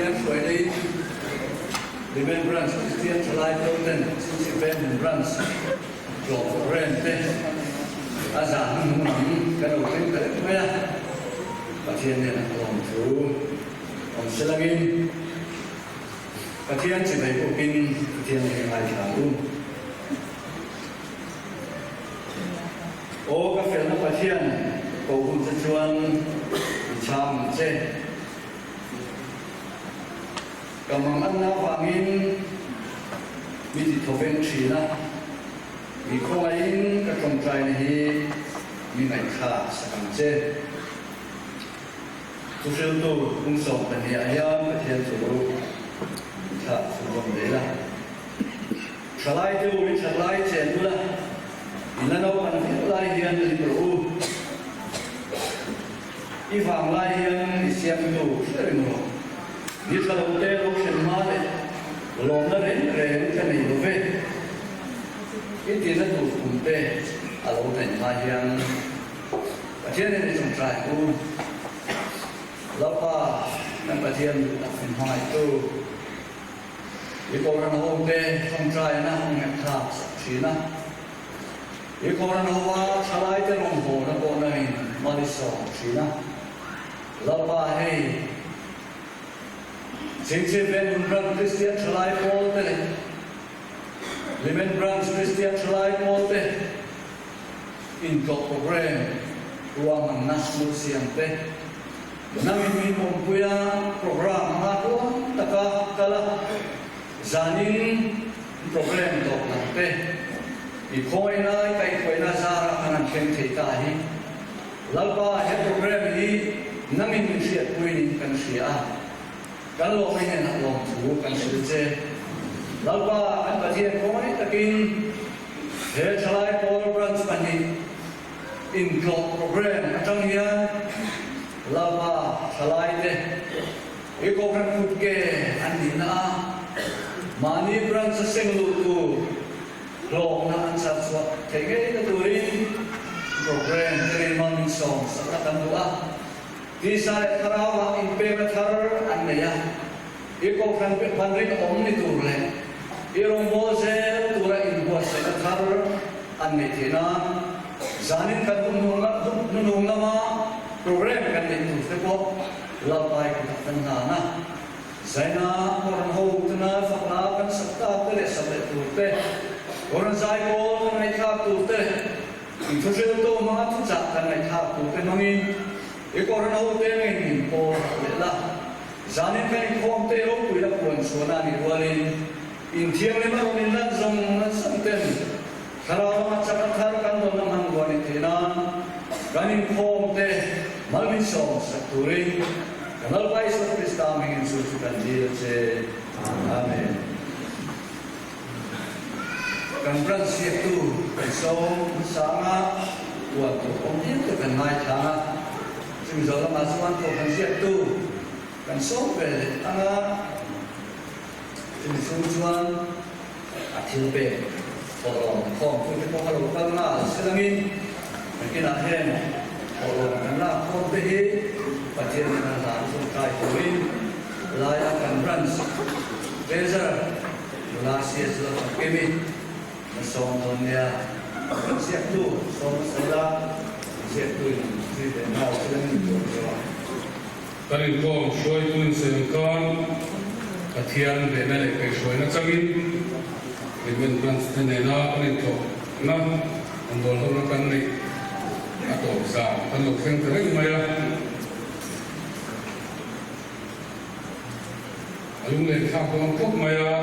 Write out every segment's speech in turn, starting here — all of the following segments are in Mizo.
Pathian hruaina in Hlimen Branch Kristian Thalai Pawl ten Chhungchhip Veng Branch tlawh program te a zan hnuhnung lam kan lo thleng ta reng mai a, Pathian nen a tlawm thu awm se langin Pathian chibai bawkin Pathian hi ngaithla u. Aw ka felna Pathian ko hun che chuan i chhang ang che. Ka manganna avangin mi ti thawveng thin a, mi khawngaihin ka tawngtaina hi mi ngaihthlak sak ang che. Thuhriltu pung 12 ah hian Pathian chu thlah chhunzawm zel a. Thalai te u, i that lai chen ula, i la naupan viau lai hian hlim rawh u. I vang lai hian i siamtu hre reng rawh. Ni tha lo te lo hren hma leh lawmna reng reng ka nei lo ve. I tina tur kum te a lo hnaih hma hian Pathian in i chungchai u. Lalpa kan Pathian duhtak min hmangaihtu i Kohhran ho te chungchaina ngaihthlak sak thin a. I Kohhran hova thalaite rawngbawlna pawh nangin mal i sawm thin a. Lalpa hei Chingchip Venhmun Branch Kristian Thalai Pawl te leh Hlimen Branch Kristian Thalai Pawl te intlawh program ruahmanna lo siam te nangin min awmpui a, program anga tluang taka kal a, zanin program tawp lam te i khawina i kaihhruaina zara kan han thleng thei ta hi. Lalpa, he program hi nangin min hriatpui niin kan hria a, kan lawmna hnenah lawmthu kan hrilh che. Lalpa, kan Pathian khawngaih takin he Thalai Pawl Branch pahnih intlawh program atang hian Lalpa Thalaite i Kohhran kutke an nihna a, mahni branch a seng luhtu Hlawkna an chhar chhuah theih ngei na turin program te leh hmangin sawm sakna kan duh a. Tisa leh thlarauah inpekna thar an nei a, i kohhran hman rinawm ni tur leh i rawngbâwl zel tura inbuatsaihna thar an neih theih nan zanin kan hun hnunung lama program kan neih tur te pawh Lalpai kutah kan hlan a. Zaina Koran ho tuna fakna kan sak tak te leh sak leh tur te, Koran zai pawl kan ngaihthlak tur te, inthuhriltu hmanga thuchah kan ngaihthlak tur te hmangin i Koran ho te ngei min pawl harh leh la. Zanin kan inkhawm te ropui la puan chhuahna a nih rualin inthianghlim a rawn inlan zawng lan zawng ten thlarau lama chak a thar kan dawn a hmanrua ni theih nan kan inkhawm te mal min sawm sak turin Kan Lalpa Isua Krista hmingin chu chu kan dil a che. Amen. Kan branch siaktu kan sawm hmasang a, uan tur awm viau te kan ngaithlang a, chumi zawh lamah chuan kohhran ziaktu kan sawm ve leh ang a, chumi chhung chuan a thil pek thawhlawm khawm tu te pawh a lo kal nghal silangin nakinah hian thawhlawm kan lak khawm te hi Pathian in a hlan zawk kai turin laia kan branch treasurer nula CS Lalfakimi na sawm dawn nia kan ziaktu sawm hmasa ila ziaktu in zui ve nghal silangin tur nia. Kan inkhawm hruaitu insem khan Pathian vehna leh kaihhruaina changin Hlimen Branch te nena kan intlawhna an bawlhhlawhna kan neih a tawp zan kan lo thleng ta reng mai a. A lunglen thlak dawn khawp mai a,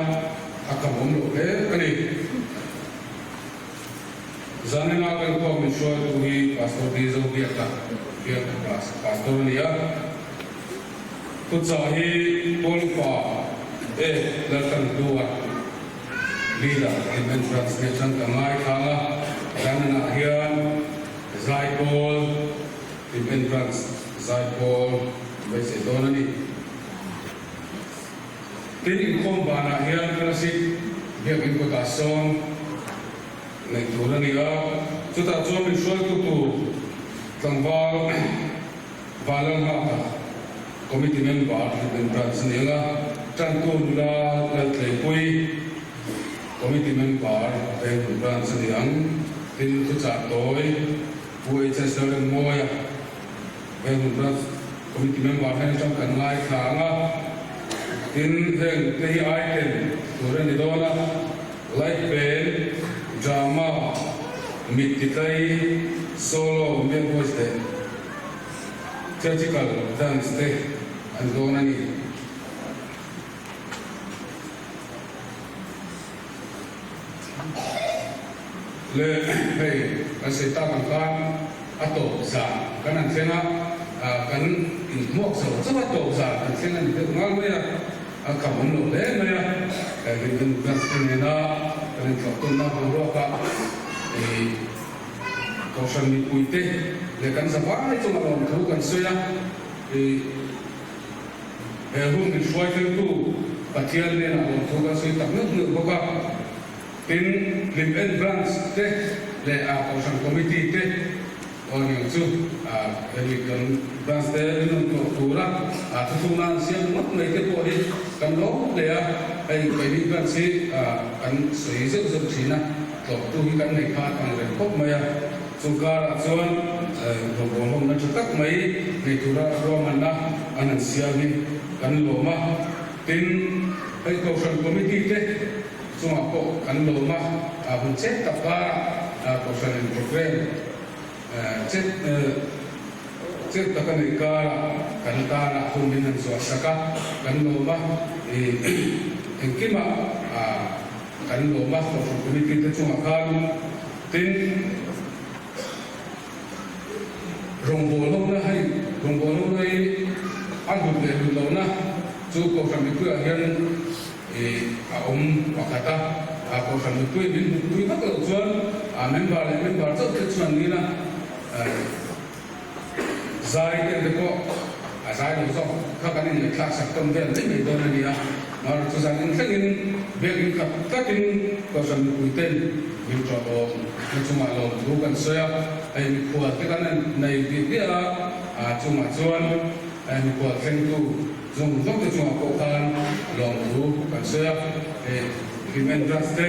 a kham awm loh hle a ni. Zanina kan khua min hruaitu hi Pastor Di Zobiaka bialtu Pastor a ni a. Thuchah hi Paul Upa e Laltanhlua leader in entrance nen chuan ka ngaithlang a. Zanina hian Zaipawl in entrance Zaipawl beisei dawn a ni. Tin, inkhawm banah hian Fellowship Biakin kawtah sawn neih tur a ni a, chutah chuan min hruaitu tur tlangval Vanlalnghaka Committee Member Hlimen Branch a ni ang a, Tantu nula Laltleipui, Committee Member Venghmun Branch a ni ang. Tin, thuchah tawi Pu HS Lalremmawia, Venghmun Branch Committee Member hnen atang kan ngaithla ang a. Tin, heng te hi item tur a ni dawn a, Light Band, Drama, Mit Titlai, Solo, Male Voice leh Theatrical Dance te an dawn a ni. Le hei kan sawi tak ang khan a tawp zan kan han thleng a, kan inhmuak zo chauh a tawp zan kan thleng a ni deuh ngal mai a, a kham awm lo hle mai a, Rindan Branch te nena kan intlawh tawnna boruakah ih Kohhran mipuite leh kan zavai chunga lawmthu kan sawi a, ih. He hun min hruaithlengtu Pathian hnenah lawmthu kan sawi tak neuh neuh bawk a. Tin, Lim En Branch te leh a Kohhran Committee te awreng chu hemi kan Branch te min rawn tlawh tura thuthlungna an siam ngawt mai te pawh hi kan lawm hle a. Hei keini Branch hi kan sawi zeuh zeuh thin a, tlawhtu hi kan nei kha ang reng khawp mai a. Chu karah chuan rawngbawl hlawmna tha tak mai nei tura ruahmanna an han siam hi kan lawm a. Tin, hei Kohhran Committee te chungah pawh kan lawm a, hun chet tak karah Kohhranin programme chet chet tak a neih karah kan tana hun min han zuah sak a, kan lawm a. Engkimah kan lawm a, Kohhran Committee te chungah khan. Tin, rawngbâwl lohna hei, rawngbâwl lohna hi a hlut leh hlut lohna chu Kohhran mipuiah hian ih a awm pakhat a, a Kohhran mipui min hmutpui vak loh chuan a member leh member chauh te chuan nila Zai te te pawh a zai lo zawk kha kan inngaihthlak sak tawn vel mai mai dawn a ni a, mahrawh chu zan inthlengin biakinn khat tlatin Kohhran mipuiten min ṭawh awm na chungah lawmthu kan sawi a, hei mikhual te kan nei bih bih a, a chungah chuan hei mikhual thlengtu zawng zawng te chungah pawh khan lawmthu kan sawi a, hei Hlimen Branch te.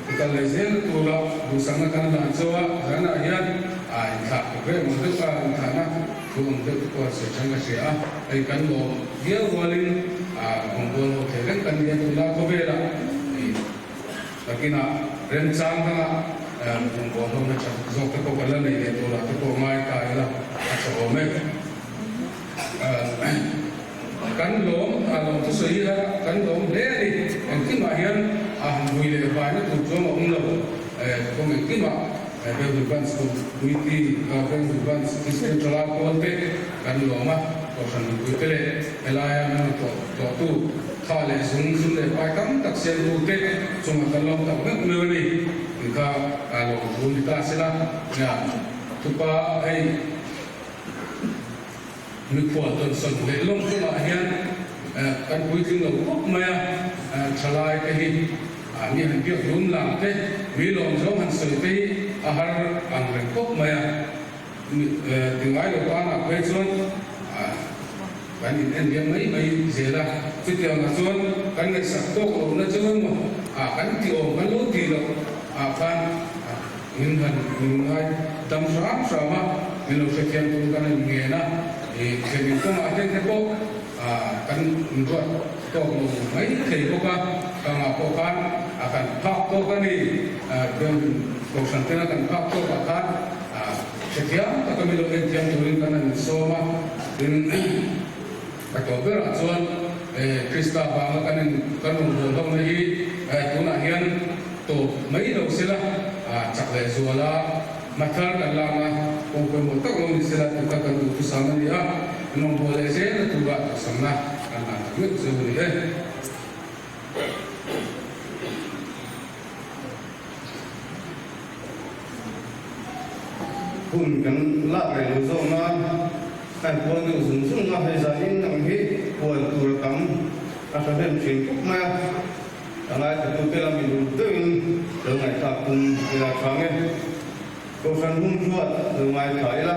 I kal leh zel tura duhsakna kan hlan chu a, zanah hian a inthlah reh ang deuh a, inthlahna thu ang deuh te pawh a sawi chang ka hria a, hei kan lawm viau rualin a rawngbâwl ho thei reng kan ni a, tunlai khawvelah i takinah remchang dangah rawngbâwl ho na tha zawk te pawh kan la nei leh turah te pawh ngai ta ila a tha awm e. Kan lawm, a lawm thusawi hi a kan lawm hle a ni. Engkimah hian a han vui leh vaina tur chuang a awm lo. Kawng engkimah Bellevue Branch Committee, Bellevue Branch Christian Thalai Pawl te kan lawm a, Kohhran mipuite leh helaia min rawn tlawh tlawhtu tha leh zung zum leh pai tam tak siamtu te chungah kan lawm tak meuh meuh a ni. Tih kha lawm thu ni ta sela, nia thupa hei. Mikhual tawnsawn leh lawng chungah hian kan puitling lo khawp mai a, thalai te hi mi han biak lum lang te, mi lawm zawng han sawi te hi a har ang reng khawp mai a. Ti ngai lo tanah phei chuan kan in en liam mai mai zel a, chutiangah chuan kan ngaihsak tawk lohna chu emaw kan ti awm kan lo tih loh ah khan Min han min ngai dam hram hram a, min lo hrethiam tur kan han ngen a, i thlenin kawngah te te pawh kan inruat tawk lo mai thei bawk a, kangah pawh khan a kan phak tawk a ni, Kohhran tena kan phak tawkah khan hrethiam taka min lo enthiam turin kan han insawm a, tin a tawp berah chuan Krista vanga kan in kan rawn bawl ho na hi tunah hian Tawp mai lo sela, chak leh zual a, hmathar kan lak a, kawng pawimawh tak lo ni sela tih kha kan duhthusam a ni a, rawngbâwl leh zelna tura duhsamna kan hlan tak meuh chu a ni e. Hun kan lak reng lo zawk nan kan puan deuh zung zung a, hei zanin ang hi puan tur a tam a hrahnem thin khawp mai a. A ngaithlatute lam in uluk deuhin lo ngaihthlak tum ila tha nge? Kohhran hun ruat lo ngaithla ila.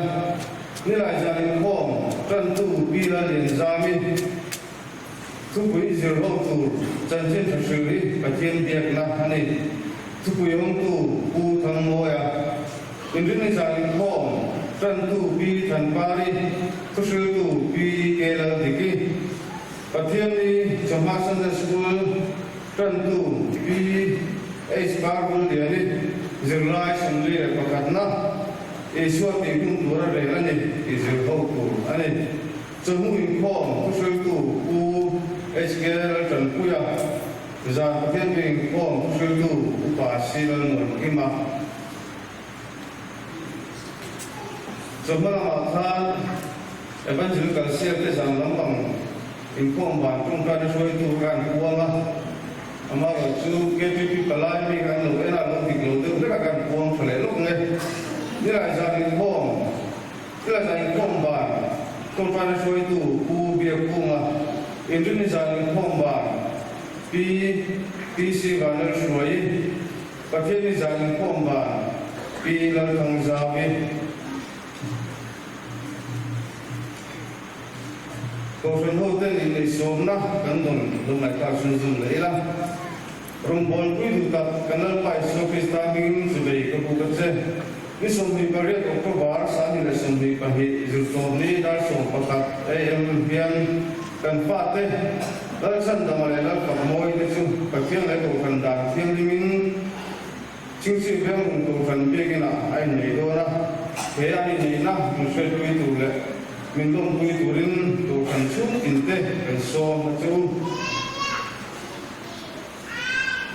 Nilai zan inkhawm tantu Pi Lallianzami thupui zir ho tur chanchin tha hrilh hi Pathian biakna a ni. Thupui hawngtu Pu Thangmawia, Inrinni zan inkhawm tantu Pi Thanpari, thuhriltu Pi K Laldiki, Pathianni Chawhma Sunday School tantu Pi H Parvulliani zirlai 41na Isua tih hun tur a rel a ni tih zir ho tur a ni. Chawhnu inkhawm thuhriltu Pu HK Laltanpuia, zan Pathian biak inkhawm thuhriltu Upa C Lalnuankima. Chawhma lamah khan Evangelical Sial te zan lampang inkhawm van tawngtaina hruaitu kha an puang a, amaherawhchu KPP palai mi kha an lo en a, lo dik lo deuh hlek a kan puang tha leh lawk nge. Nilai zan inkhawm, nilai zan inkhawm van tawngtaina hruaitu Pu Biakkunga, Inrinni zan inkhawm van Pi PC Vanlalhruaii, Pathianni zan inkhawm van Pi Lalthangzauvi. Kohhran hoten inneihsawmna kan dawn lo ngaihtlak zung zung leh ila. Rawngbawlpui duh tak kan Lalpa Isua Krista hmingin chuvei ka buk a che. Ni 28 October 2022 zirtawpni dar 11 am hian kan fate Lalchhandama leh Lalfakmawi te chu Pathian leh Kohhran dan thianghlimin Chingchip Venglung Kohhran biakinah a innei dawn a, he an inneihna min hriatpui tur leh min lawmpui turin Kohhran chhung tinte kan sawm a che u.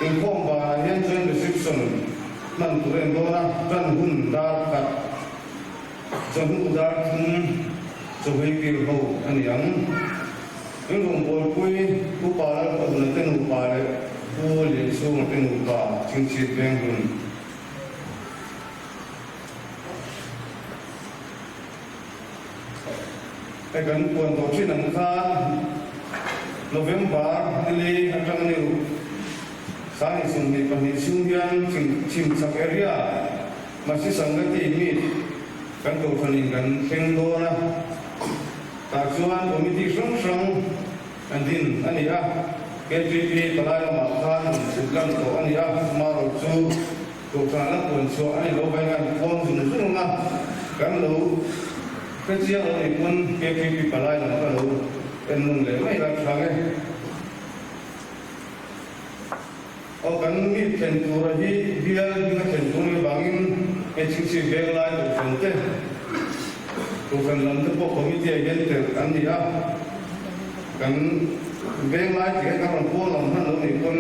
Inkhawm banah hian joint reception hman tur a in dawn a, tan hun dar khat, chawhnu dar thum chawhei kil ho a ni ang. In rawngbawlpui Upa Lalpahuna te nupa leh Pu Lianchhunga te nupa Chingchhip Venghmun. Hei kan puan tawh thin ang khan November nili atang ni ruh 2022 chhung hian Chhimchhak area Masi Sangati meet kan kohhranin kan thleng dawn a. Tah chuan committee hrang hrang an din a ni a, KTP palai lamah khan inchhut lan tawh a ni a, amaherawh chu kohhran la puan chhuah a ni lo vain an khawn zung zung a, kan lo hre chiang lo nih pawn KTP palai lam kha lo en nawn leh mai la tha nge. Aw kan mi thlen tura hi bial hminga thlen tur ni vangin hei chingchip veng lai kohhran te, kohhran lam te pawh committee ah hian telh an ni a, kan veng lai tih hian kan rawn pawl lam hman lo nih pawn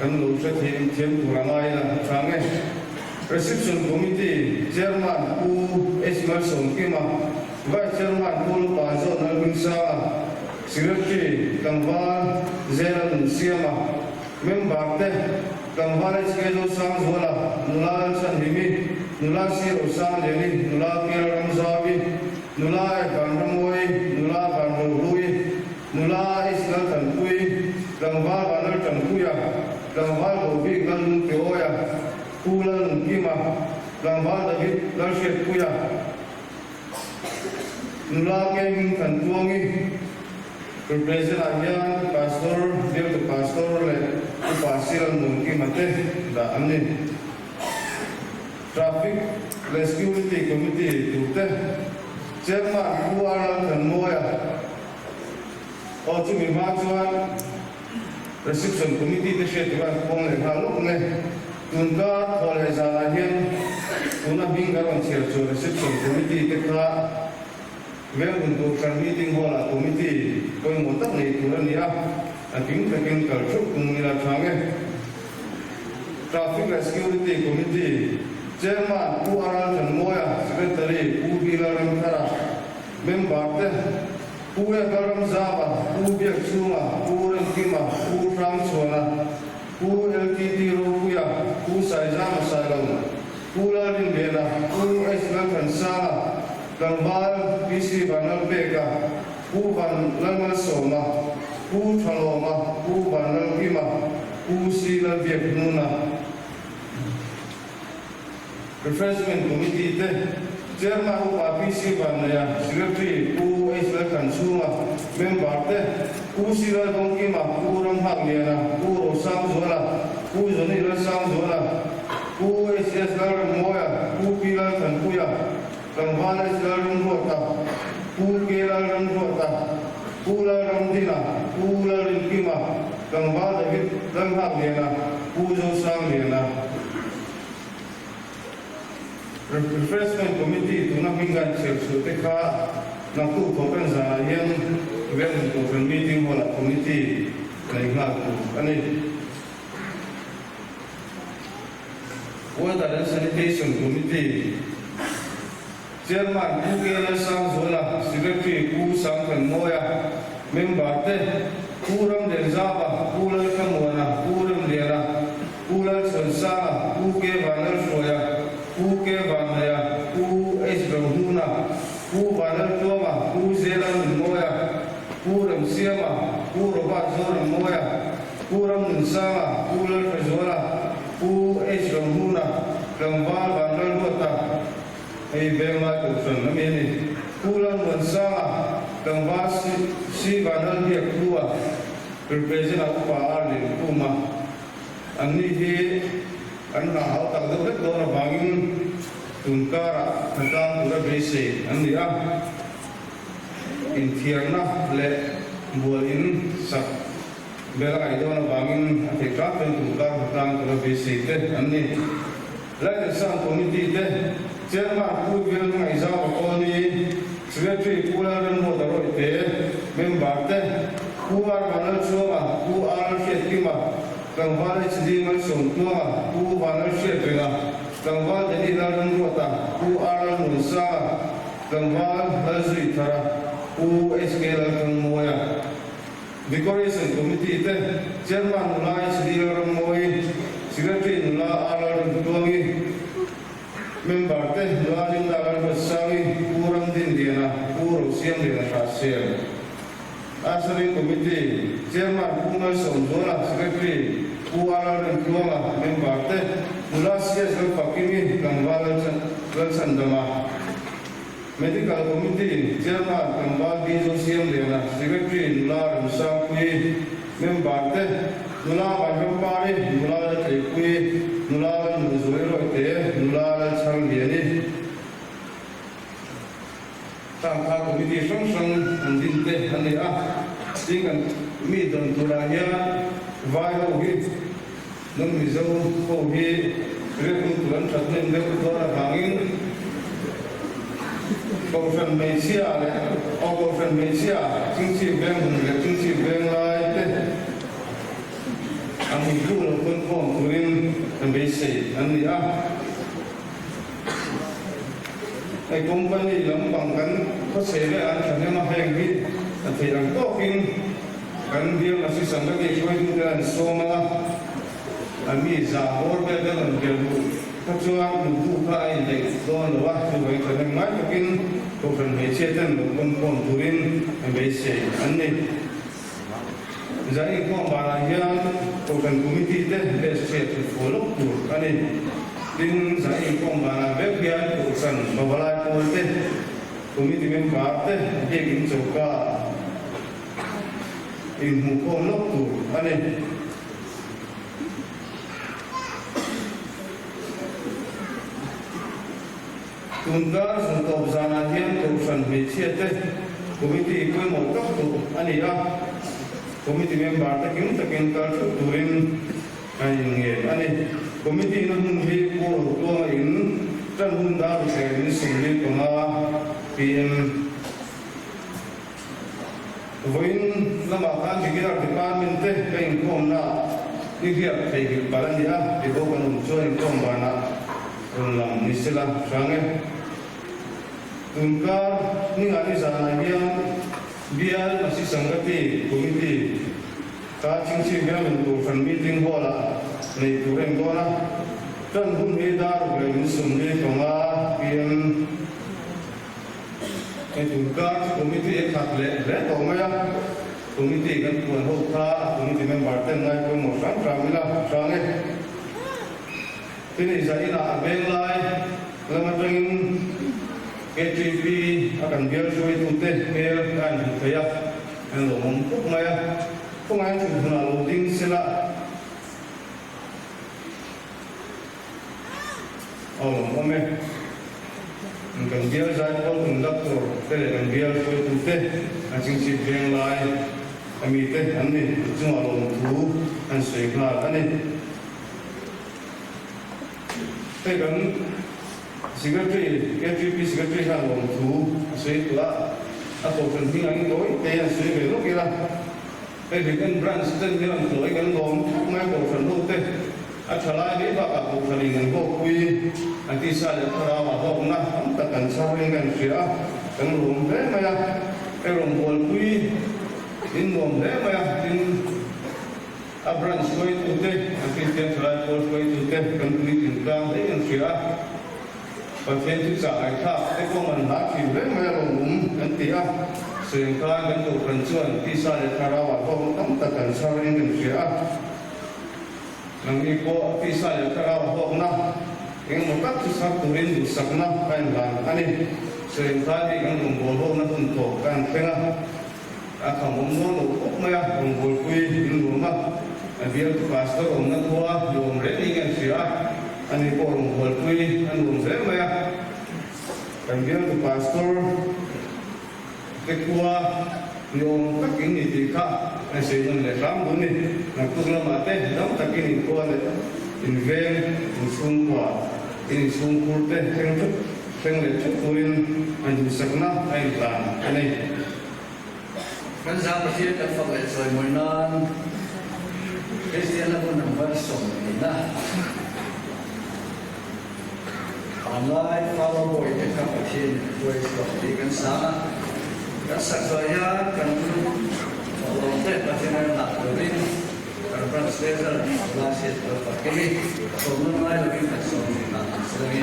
kan lo hre thiam thiam tur a ngai la tha nge. Reception Committee Chairman Pu H Malsawmkima, Vice Chairman Pu Lupa John Lalhmingsanga, Secretary tlangval Zela Nunsiama, Member te tlangval HK Zosangzuala, Nula Lalchhanhimi, Nula C Rosangliani, Nula Kial Ramzaui, Nula E Vanramawii, Nula Vanrohlui, Nula H Lalthanpui, Tlangval Vanlaltanpuia, Tlangval Bobik Lalnungtiawia, Pu Lalnungkima, Tlangval David Lalhriatpuia, Nula Kevin Thantuangi, Represent ah hian Pastor, Bialtu Pastor leh Upa Sial Munkima te dah an ni. Traffic leh Security Committee turte Chairman Pu R Lalthanmawia aw chumi hma chuan Reception Committee te hriat tur an kawng leh nghal lawk nge. Tunkar thaw leh zanah hian tuna hming kan rawn chhiar chu Reception Committee te kha Venghun Kohhran Meeting Hall-ah Committee pawimawh tak nei tur a ni a, a kim takin kal theuh tum ila tha nge. Traffic leh Security Committee Chairman Pu Aral Thanmawia, Secretary Pu Bila Ramthara, Member te, Pu Eka Ramzava, Pu Biakchhunga, Pu Remkima, Pu Hrangchhuana, Pu LTT Ropuia, Pu Saizama Sailo, Pu Lalrinliana, Pu H Lalthansanga, Tlangval PC Vanlalpeka, Pu Van Lalmalsawma, Pu Thalawma, Pu Vanlalkima, Pu C Lalbiakhnuna. Refreshment Committee te. Chairman Upa PC Vanneia, Secretary Pu H Lalthanchhunga, Member te, Pu C Lalvawngkima, Pu Ramnghagliana, Pu Rosangzuala, Pu Johnny Lalsangzuala, Pu HS Lalremmawia, Pu P Lalthanpuia, Tlangval H Lalremruata, Pu K Lalremruata, Pu Lalramdina, Pu Lalrinkima, Tlangval David Lalnghagliana, Pu Zosangliana. Refreshment Committee tuna hming kan chhiar chhuah te kha naktuk thawhtan zanah hian Venhmun Kohhran Meeting Hall-ah Committee nei nghal tur a ni. Water and Sanitation Committee Chairman Pu K Lalsangzuala, Secretary Pu Sangthanmawia, Member te Pu Ramlianzava, Pu Lalthlamuana, Pu Remliana, Pu Lalchhuansanga, Pu K Vanlalhruaia, Pu K Vanneia, Pu H Rohnuna, Pu Vanlaltluanga, Pu Zela Nunmawia, Pu Remsiama, Pu Robert Zorammawia, Pu Ramnunsanga, Pu Lalhrazuala, Pu H Rohnuna, Tlangval Vanlalruata, hei Venglai Kohhran a mi a ni, Pu Lalmuansanga, Tlangval C Vanlalbiakhlua, Represent a upa a leh Puma. An ni hi an hna hau tak deuh vek dawn avangin tun karah hna tlang tura beisei an ni a, inthiarna leh bual in sak bel a ngaih dawn avangin a theih hram chuan tun kar hna tlang tura beisei te an ni. Light and Sound Committee te Chairman Pu Vil Ngaihzau Colony, Secretary Pu Lalremruata Rawihte, Member te Pu R Vanlalchhuanga, Pu R Hriatkima, Tlangval HD Malsawmtluanga, Pu Vanlalhriatrenga, Tlangval Danny Lalremruata, Pu R Lalmuansanga, Tlangval Lalzuithara, Pu HK Lalthangmawia. Decoration Committee te Chairman nula HD Lalrammawii, Secretary nula R Lalremtluangi, Member te nula Linda Lalruatsangi, Pu Ramdinliana, Pu Rosiamliana Hrahsel. Ushering Committee Chairman Pu Malsawmzuala, Secretary Pu R Lalremtluanga, Member te nula CS Lalfakimi, Tlangval Lalchhandama. Medical Committee Chairman Tlangval Bizu Siamliana, Secretary Nula Remsangpuii, Member te, Nula Vanrampari, Nula Laltleipuii, Nula Lalnunzuai Rawite, Nula Lalchharliani. Tangka Committee hrang hrang an din te a ni a, tin kan mi dawn turah hian vai ho hi Nang Mizo ho hi rilru tur an that hnem deuh dawn avangin Kohhran hmeichhia leh aw Kohhran hmeichhia Chingchip veng hmun leh Chingchip veng lai te an inhlu lo pawn khawm turin an beisei an ni a. Hei company lampang kan khawchhe leh an thahnem a heng hi a theih ang tawkin Kan bial assistant ka tih hruaitute an sawm a, a mi za bawr vel te rawn bel duh kha chuan mutbu kha a indaih dawn lo a, chuvangin thahnem ngai takin Kohhran hmeichhia ten lo pawn khawm turin a beisei an ni. Zan inkhawm banah hian Kohhran Committee te best chhiat thut fuh lawk tur a ni. Tin, zan inkhawm banah vek hian Kohhran Babalai pawl te, Committee member te biakin choka Inhmuhkhawm lawk tur a ni. Tunkar zun tawp zanah hian Kohhran hmeichhia te Committee pawimawh tak tur a ni a, Committee member te kim takin kal theuh turin a inngen a ni. Committee na hmun hi Pu Rotuanga in tan hun dar ruthleng in 45 PM. Vawiin lamah khan Beginner Department te ka inkhawmna i hriat theihngilh palh a ni a, ti bawk an awm chuan inkhawm banah rawn lang ni sela hrang e. Tunkar ningah nizanah hian Bial Masi Sangati Committee kha Chingchip Bialun Kohhran Meeting Hall-ah neih tur a indawn a, tan hun hi dar ruk leh min 45 PM. Hei tunkar chu committee a khat leh hle tawh mai a, committee kan puan ho kha committee member ten ngai pawimawh hram hram ila hrang e. Tin ei zah inah a veng lai lam atangin. KTP a kan bial hruaitute hmel ka inhmu thei a, an lawmawm khawp mai a. Khawngaiin thuthlunah lo ding sela a lawmawm e. Kan bial zaipawl conductor te leh kan bial hruaitute an chingchip veng lai a mite an ni chungah lawmthu an sawi nghal a ni. Hei kan Secretary, KTP Secretary hian lawmthu a sawi tawh a, a kohhran hming angin tawi te an sawi ve lawk ila. Hei Hlimen Branch ten hian an tawi kan lawm theuh mai kohhran ho te a tha lai mai bakah kohhran in an hlawkpui an tisa leh thlarau ah hlawkna tam tak kan chhar in kan hria a, kan lawm hle mai a. Hei rawngbawlpui in nuam hle mai a, tin, A branch hruaitute, a Kristian thalai pawl hruaitute kan puitling tlang hle an hria a, Pathian chu chah ngaihthlak te pawh man hla thin reng mai a lawmawm kan ti a, Sengkai kan kohhran chuan tisa leh thlarauah hlawkna tam tak kan chhar in kan hria a, nangni pawh tisa leh thlarauah hlawkna engemaw tak chu chhar turin duhsakna ka inhlan a ni. Sengkai hi kan rawngbâwl hlawkna hun tawp ka an thleng a. A kham awm dawn lo khawp mai a, rawngbawlpui in nuam a, a bialtu pastor awmna khua ni awm reng niin an hria a, ani pawh rawngbawlpui a nuam hle mai a, kan bialtu pastor te khua ni awm tak in ni tih kha an sawi nawn leh hram bun ni, naktuk lamah te dam takin in khua leh in veng, in chhungkua, in inchhungkhur te thleng theuh thleng leh theuh turin an duhsakna a inhlan a ni. Kan zah Pathian kan fak leh chawimawi nan Kristian a hun number 24 Vanlai Flower Boy te kha Pathian in a hruai chhuak tih kan sang a, kan sak zawh hian kan thawhlawm te Pathian a dah turin kan branch treasurer Nula Hriat Lalpa Kimi sawmna ngai lovin kan sawm thin a, an sawi.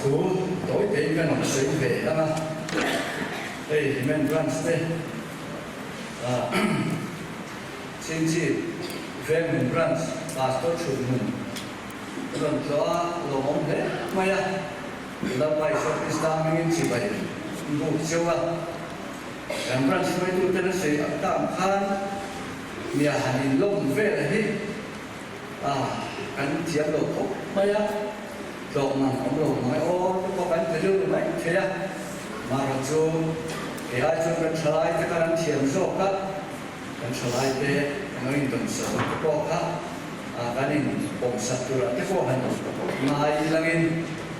Lawmthu tawi tein kan rawn sawi ve ang a, hei Hlimen Branch te Chingchip Venghmun Branch Pastor Thuthmun rawn tlawh a lawmawm hle mai a, Lalpa Isua Krista hmingin chibai buk cheu a, kan branch hruaituten a sawi ang tak khan mia han inlawm vel hi a kan thiam lo khawp mai a, tlawh man awm lo mai aw te pawh kan ti rilru mai thei a, marawh chu kei ai chuan kan thalai te khan an thiam zawk a, kan thalai te kan lo indawnsak te pawh kha kan inpawmsak turah te pawh han ngai ilangin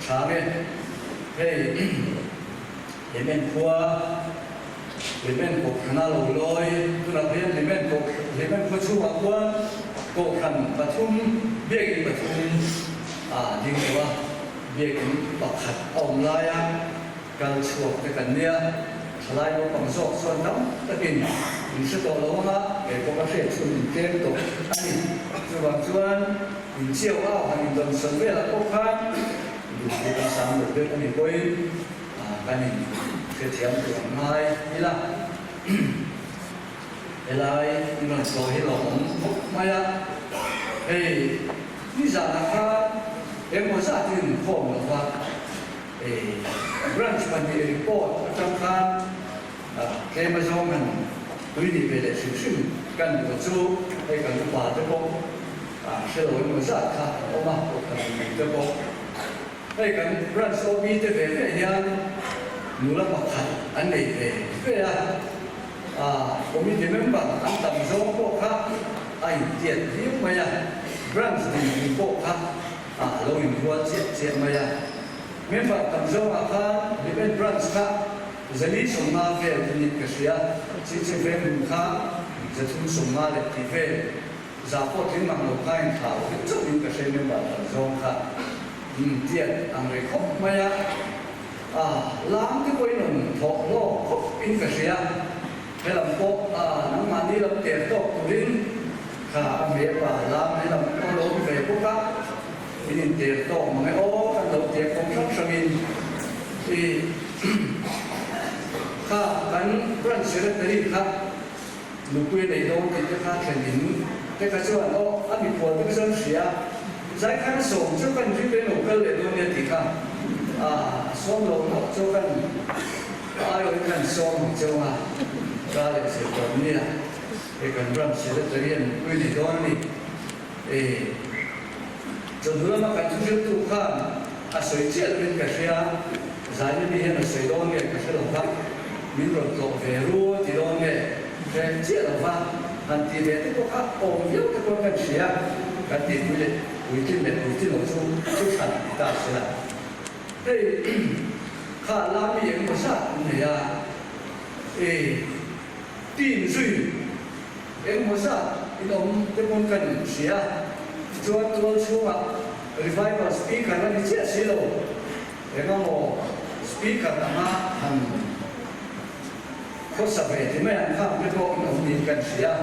tha nge hei Hlimen khua Hlimen kohhrana lo lawi tunah hian Hlimen koh Hlimen khua chhungah khuan kohhran pathum biakinn pathum a ding tawh a, biakinn pakhat a awm laia kal chhuak te kan nia, thalai naupang zawk chuan tam takin min hre tawh lo anga kei pawh ka hriat chhun min tlem tawh a ni. Chuvang chuan min chiau au han indawnsawn velah pawh khan duhthli kan sang lo deuh a ni pawhin Kan in hrethiam tur ang ngai ila, helai in rawn sawi hi lawmawm khawp mai a, hei nizanah khan engmaw zat in inkhawm lo va, hei branch pahnih report atang khan tlem azawng han tui nih ve leh hrim hrim kan duh chu hei kan upa te pawh hre lo engmaw zat kha an awm a, kohhran mipui te pawh. Hei kan branch OB te ve ve hian nula pakhat an nei ve ve a, committee member an tam zawng pawh kha a intiat viau mai a, branch dinhmun pawh kha a lo inrual chiah chiah mai a. Member tam zawngah khan Hlimen branch kha 450 vel a nih ka hria, Chingcheng Venghmun kha 350 leh tih vel. Za pawh tling mang lo kha in thlau deuh chauh in ka hre member tam zawng kha tiat ang rei khawp mai a, a lam te pawh in rawn thawh hlawk khawp in ka hria, helam pawh a nangmahni lam ter tawk turin kha a hmepa lam helam pawh lo awm ve bawk a, in in ter tawk mang e aw kan lo tia kawng hrang hrang in i kha kan branch secretary kha. Nupui a nei dawn tih te kha thlen in te kha chuan aw a mikhual te kha chuan hria zai khan a sawm chu kan ri pen lo kal leh dawn nia tih kha a sawm lo hlauh chu kan aiawhin khan sawm ang cheu anga ka leh zir tawh nia hei kan branch secretary a nupui a nei dawn a ni e chawhnu lama kan thuhriltu khan a sawi chiah lovin ka hria zaina mi hian a sawi dawn nge ka hre lo va. Min rawn tlawh ve ru a ti dawn nge? Hre chiah lo va, han ti ve te pawh kha awm viau te pawh kan hria, kan ti pui leh puitlin leh puitlin lo chu chu hran ti ta se la. Hei kha la mi engemaw zat an nei a, e team zui engemaw zat in awm te pawn kan hria, tichuan tual chhungah revival speaker a ni chiah si lo. Engemaw speaker anga han khawsa ve ti mai ang khang te pawh in awm niin kan hria.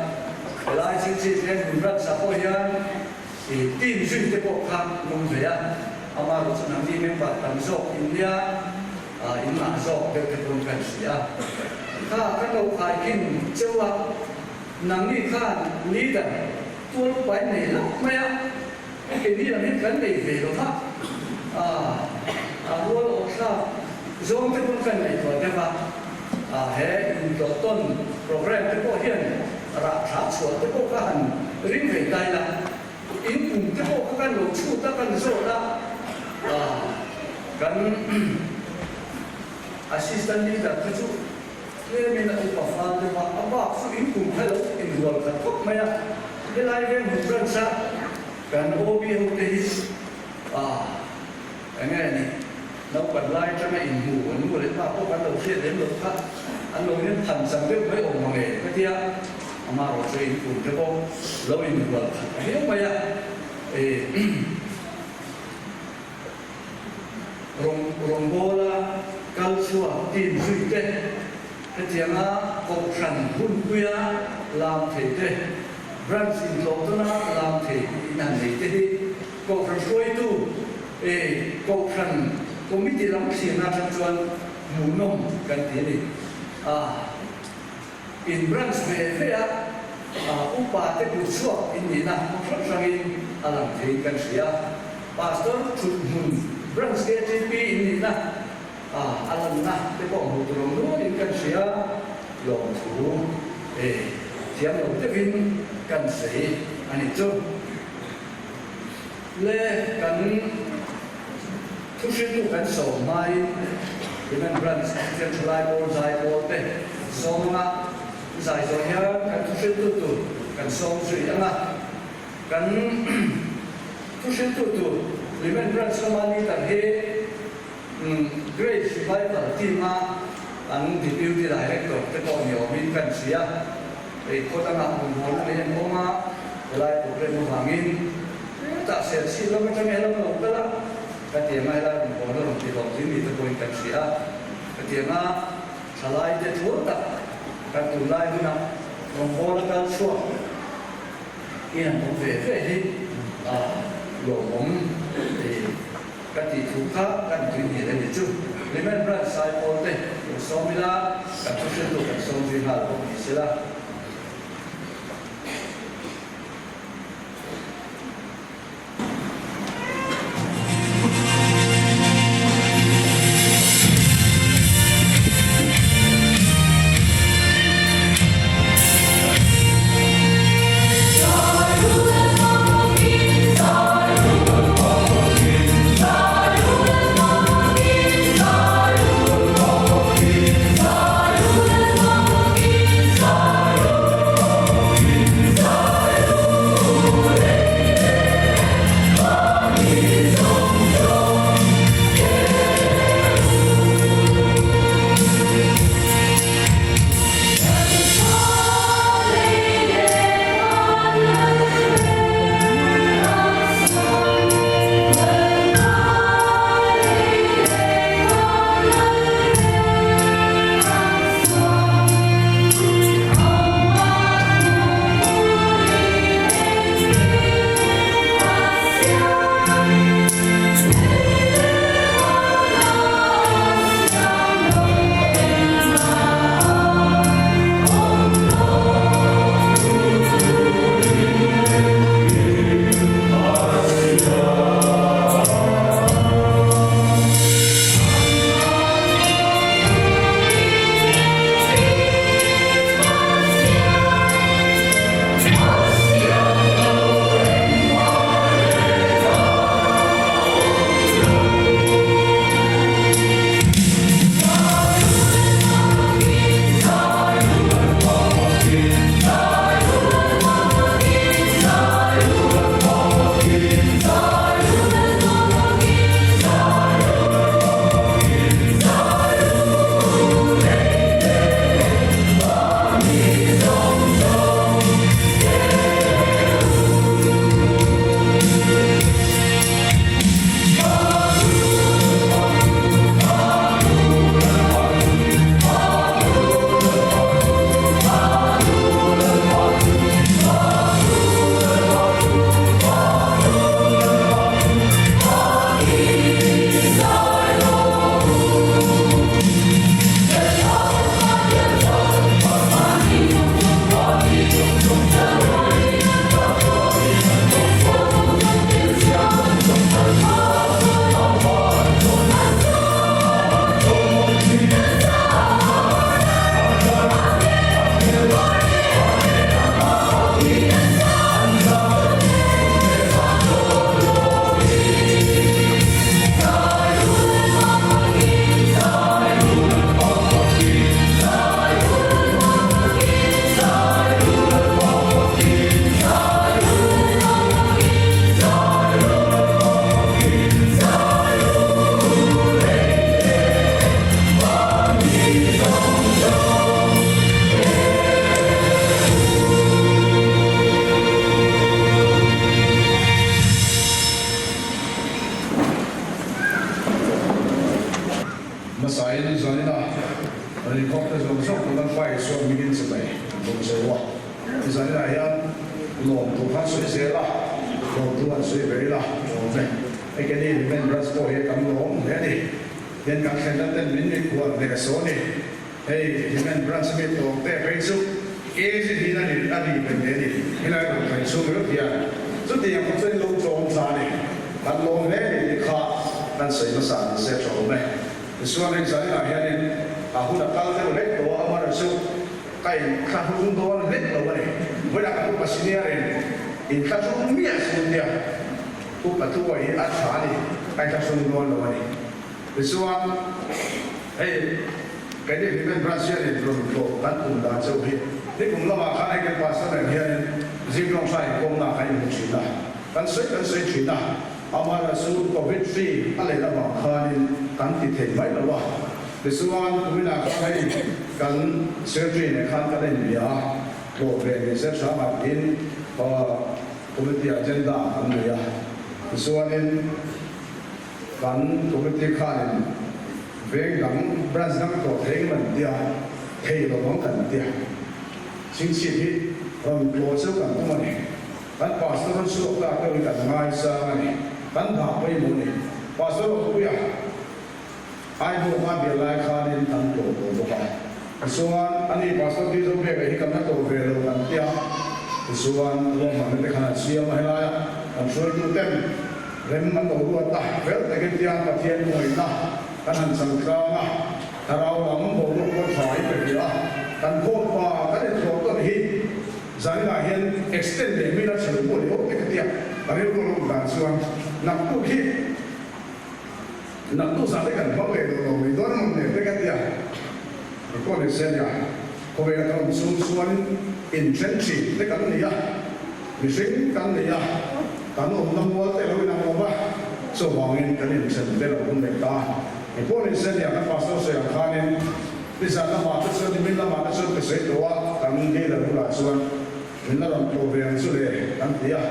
Helai chingchit leng hmun ransa pawh hian ih team zui te pawh kha an awm ve a, amaherawh chu nangni member tam zawk in nia in ngah zawk deuh te pawn kan hria. Kha kan lo khaikhin cheu a, nangni khan leader tual upa in nei hlauh mai a. Keini lam hi kan nei ve lo va, a rual awh thlak zawng te pawn kan ngaihtuah deuh a, he intlawh tawn programme te pawh hian rah tha chhuah te pawh kha han ring ve ta ila, in kum te pawh kha kan lo chhut a, kan zawt a, kan assistant leader kha chu tlemin a upa fal deuh a, a bak chu in kum kha lo inrual khat khawp mai a, helai Venghmun branch a Kan OB ho te hi ah eng nge ni naupan lai atanga inhmu an nu leh pa pawh kan lo hriat lem loh kha an lo in phan chang deuh mai awm mang e ka tia amaherawh chu inkum te pawh lo inrual khat viau mai a e rawng rawngbawla kal chhuak team zui te hetianga kohhran hunpuia lam thei te Branch intlawh tawna lam thei in han nei te hi Kohhran hruaitu e Kohhran. Committee lam thlir na atang chuan hmuhnawm kan ti a ni. A in branch ve ve a, upa te kut chhuak in nihna hmang hrang hrangin a lang theiin kan hria. Pastor thuthmun branch KTP in nihna a lanna te pawh hmuh tur awm nualin kan hria. Lawmthu e thiam lo deuhin kan sawi a nih chu. Le kan thuhriltu kan sawm hmain Hlimen Branch Kristian Thalai Pawl zai pawl te sawm anga zai zawh hian kan thuhriltu tur kan sawm zui anga kan thuhriltu tur Hlimen Branch lama leader hi Grace Revival team a an Deputy Director te pawh ni awmin kan hria. Hei khaw dangah rawngbawlna nei an awm a, helai programme avangin hetah Serchhip lam atanga helam a lo kal a, ka ti anga helai rawngbawlna rawn ti hlawm zing ni te pawhin kan hria a, ka ti anga thalai te thu tak kan tunlai hunah rawngbawla kal chhuak in an awm ve ve hi a lawmawm Ka tih thu kha kan tui hmel a ni chu. Hlimen Branch Saipawl te kan sawm ila, kan thu hriltu kan sawm zui nghal bawk ni sela. Hmasain zanina rawn inkhawmte zawng zawng kan Lalpa Isua hmingin chibai an bawk zeu a. Zaninah hian lawmthu khan sawi zel a, lawmthu han sawi ve ila, lawm e. Hei keini Hlimen Branch pawh hi kan lawm hle a ni. Hian kan thlenna ten min mikhual hle saw a ni. Hei Hlimen Branch mi tawng te phei chu KG hi a ni a ri ve hle a ni. Helai rawn thleng chhung ringawt hian chutiang kawng chuan lo tlawm tla a ni. Kan lawm hle a ni tih kha kan sawi hmasa ni se tha awm e. Tichuan hei zaninah hianin a hun a kal deuh hlek tawh a, amaherawhchu Ka inthlahrung dawn hlek lo a ni. Vawilah kan upa senior in inthlahrung miah chu nia, upa tuawi hi a tha a ni, ka inthlahrung dawn lo a ni. Tichuan, hei keini Hlimen Branch hianin rawn tlawh kan tum dan chauh hi nikum lamah khan hei kan pastor nen hianin Zingtawng hra inkawmna kan inhmu thin a, kan sawi kan sawi thin a, amaherawhchu Covid hri a len avang khanin kan ti thei mai lo a. Tichuan, kuminah khan hei kan secretary nen khan kan inbia a, tlawh ve ni se hram ah tiin committee agenda kan nei a. Tichuanin kan committee khanin veng dang branch dang tlawh thei ngem an tia, thei lo ang kan tia. Chhingchhip hi rawn tlawh cheu kan tum a ni. Kan pastor rawn chhuak ta deuh hi kan ngaisang a ni. Kan dah pawimawh a ni. Pastor Awpuia. Aibuh hma bial lai khanin kan tlawh tawh bawk a. Tichuan, ani Pastor Di Zobeka hi kan la tlawh ve lo kan ti a. Tichuan, ruahmanna te khan an siam a, helaia kan hruaitu ten rem an lo ruat a, fel takin tiang Pathian ngaihna kan han chang tlang a, thlarau lam boruak pawh tha i pe hria a, kan khawmpa kan intlawh tawn hi zaninah hian extend leh mila chhe lo pawh ni awm te ka ti a, ka rilru a lo dan chuan naktuk hi. Naktu zah te kan hmang leh duh lo mai dawn emaw hmel te ka tia. Ka kaw ni se nia, khawvel a ka awm chhung chuan in then thin te kan nei a, mihring kan nei a, kan awmna mual te lo inang lo va, chuvangin kan in then te lo awm leh ta. Ka kaw ni se nia, kan pastor sawi ang khanin nizan lamah te chuan nimin lamah te chuan ka sawi tawh a, kan leader bulah chuan min la rawn tlawh ve ang chu le kan ti a,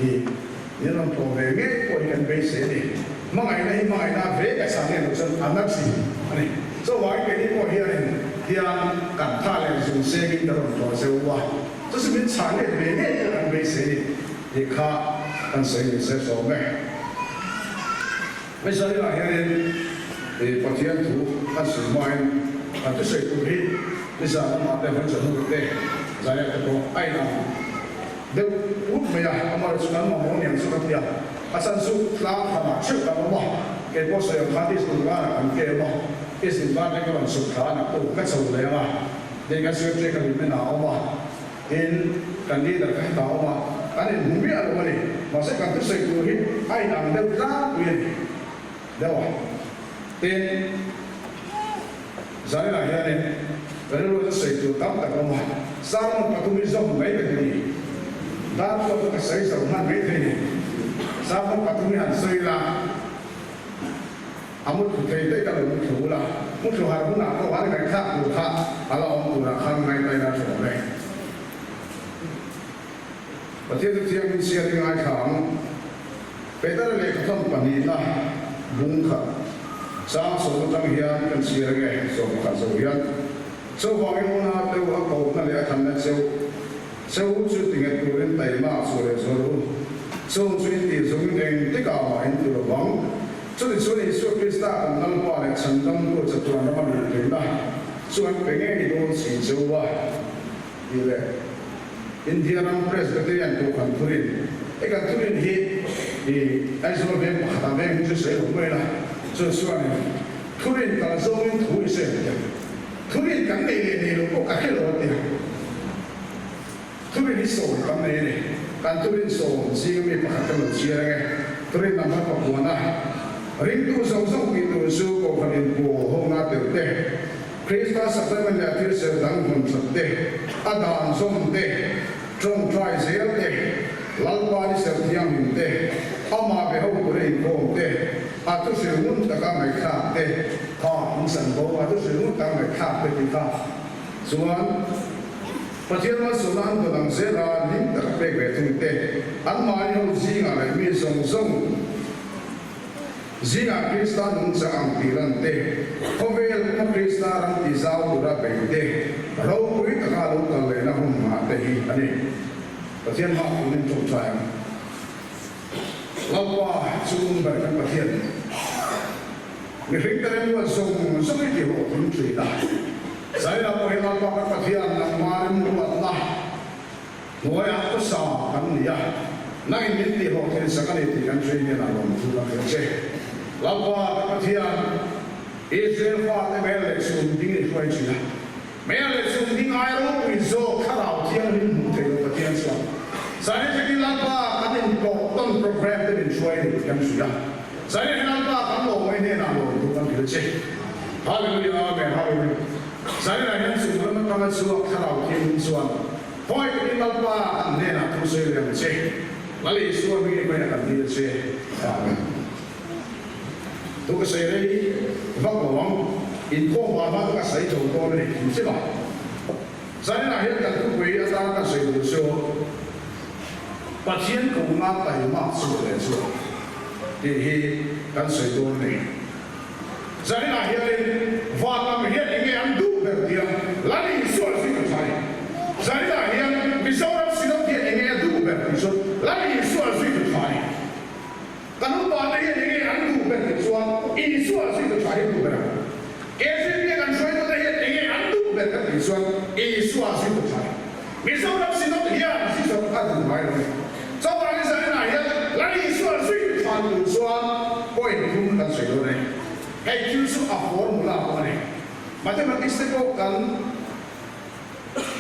ih. Min rawn tlawh ve ngei pawh hi kan beisei a ni. Hmangaihna hi hmangaihna ve ka chhan nge lo chuan a na thin a ni. Chuvangin keini pawh hianin hian kan tha leh zung sengin kan rawn tlawh zeuh a, chu chu min chhan let ve ngei pawh kan beisei a ni tih kha kan sawi ni se hlawm e. Hmeichhia hianin Pathian thu kan sawi hmain kan thusawi tur hi nizan lamah te vawi chawhnu te zaiah te pawh a inang deuh ut mai a, amah chu kan mamawh niang chu ka ti a, a chhan chu tlang khanah theuh kan awm a, kei pawh sawi ang khan East Dungan-ah kan kem a, East Dungan te ka rawn chhuk thla a, naktuk ka chho leh ang a, tin kan secretary ka limena a awm a, tin kan leader ka hetah a awm a, kan inhmu miah lo a ni, mahse kan thusawi tur hi a inang deuh tlangpui a ni deuh a, tin zaninah hianin ka rilru chu sawi tur tam tak a awm a, sermon pathum hi zawm mai ka duh a ni, dar pawh chu ka sawi zo hman mai thei ni, sermon pathum hi han sawi ila a mutthlu thei daih ka lo mutthlu ula, mutthlu har hunah pawh an ngaihthlak tur kha a la awm turah khan ngaihtuah ila tha awm e. Pathian chu thiangin sial i ngaithla ang. Petera lehkhathawn pahnihna bung khat chang sawm atang hian kan chhiar ange, 11 zo hian. Chuvangin una deuh a kohna leh a thanna cheu cheu chu tinghet turin taima chhuah leh zual u. Chung chu in tih zungin eng tikah mah in ti lovang. Chutichuan Isua Krista kan Lalpa leh Chhandamtu chatuan rama luh theihna chu an pe ngei dawn si cheu a. Tih leh India ram Presbyterian Kohhran Thurin he kan thurin hi i Aizawl veng pakhat ah veng hi chu sawi lo mai la, chu chuanin thurin kal zawngin thu i sawi ang tia, thurin kan nei leh nei lo pawh ka hre lo a tia, thurin hi sawm kan nei a ni, kan thurin sawm zinga mi pakhat kan lo chhiar ange, thurin number pakuana ringtu zawng zawng tih tur chu Kohhran inpawl hona tel te, Krista sacrament leh thil ser dang hmun that te, a dan zawm te, tawngtai zel te, Lalpa ni ser thianghlim te, amah be ho tura inkhawm te, a thuhrilh ngun taka ngaihthlak te, kha in chanvo a thuhrilh ngun taka ngaihthlak te tih kha chuan Pathian malsawmna an dawn ang zela hlim taka pek ve thung te, anmahni ho zingah leh mi zawng zawng Zingah Krista nungchang ang tih lan te, khawvel puma Krista ram ti zau tura bei te, ropui taka lo kal lehna hun nghah te hi a ni. Pathian hma turin tawngtai ang. Lalpa chung ber kan Pathian, mihring te remruat zawng zawng i tihhlawhtling thin a. Zaila pawh hi Lalpa kan Pathian nangma remruatna hnuaiah khawsa kan ni a, nangin min tihhlawhtlin sak a ni tih kan hre hian a lawmthu kan hrilh che. Lalpa kan Pathian, Israel fate hmel leh chhun ding i hruai thin a. Hmel leh chhun ding ai ropui zawk Thlarau Thianghlim hmuh theih loh Pathian chuan Zanin Lalpa kan intlawh tawn program te min hruai ni tih kan hria. Zanin Lalpa kan lawmawih hnenah lawmthu kan hrilh che. Hallelujah Amen Hallelujah Zaninah hian chung lam atanga chhuak Thlarau Thianghlim chuan Hawi takin Lalpa kan hnenah thu sawi leh ang che. Lal Isua hming hmeiah kan dil che. Amen. Thu ka sawi rei vak lo ang, inkhawm vang hma chu ka sawi tho dawn a ni tih chiah a. Zaninah hian kan thupui atana kan sawi tur chu Pathian kohna taima chhuah leh chhuah tih hi kan sawi dawn a ni. Zaninah hianin van lam hian enge an duh ber tia Lal Isua zui ka tha ni. Zaninah hian Mizoram Synod hian enge a duh ber tih chu Lal Isua zui ka tha ni. Kan upate hian enge an duh ber tih chuan Isua zui ka tha hi an duh ber ang. KZP a kan hruaitute hian enge an duh ber ka tih chuan Isua zui ka tha hi. Mizoram Synod hian zui a duh ngai lo e. Chuvangin zaninah hian Lal Isua zui tha tur chuan point thum kan sawi dawn e. Hei thil chu a formula pawh a ni. Mathematics te pawh kan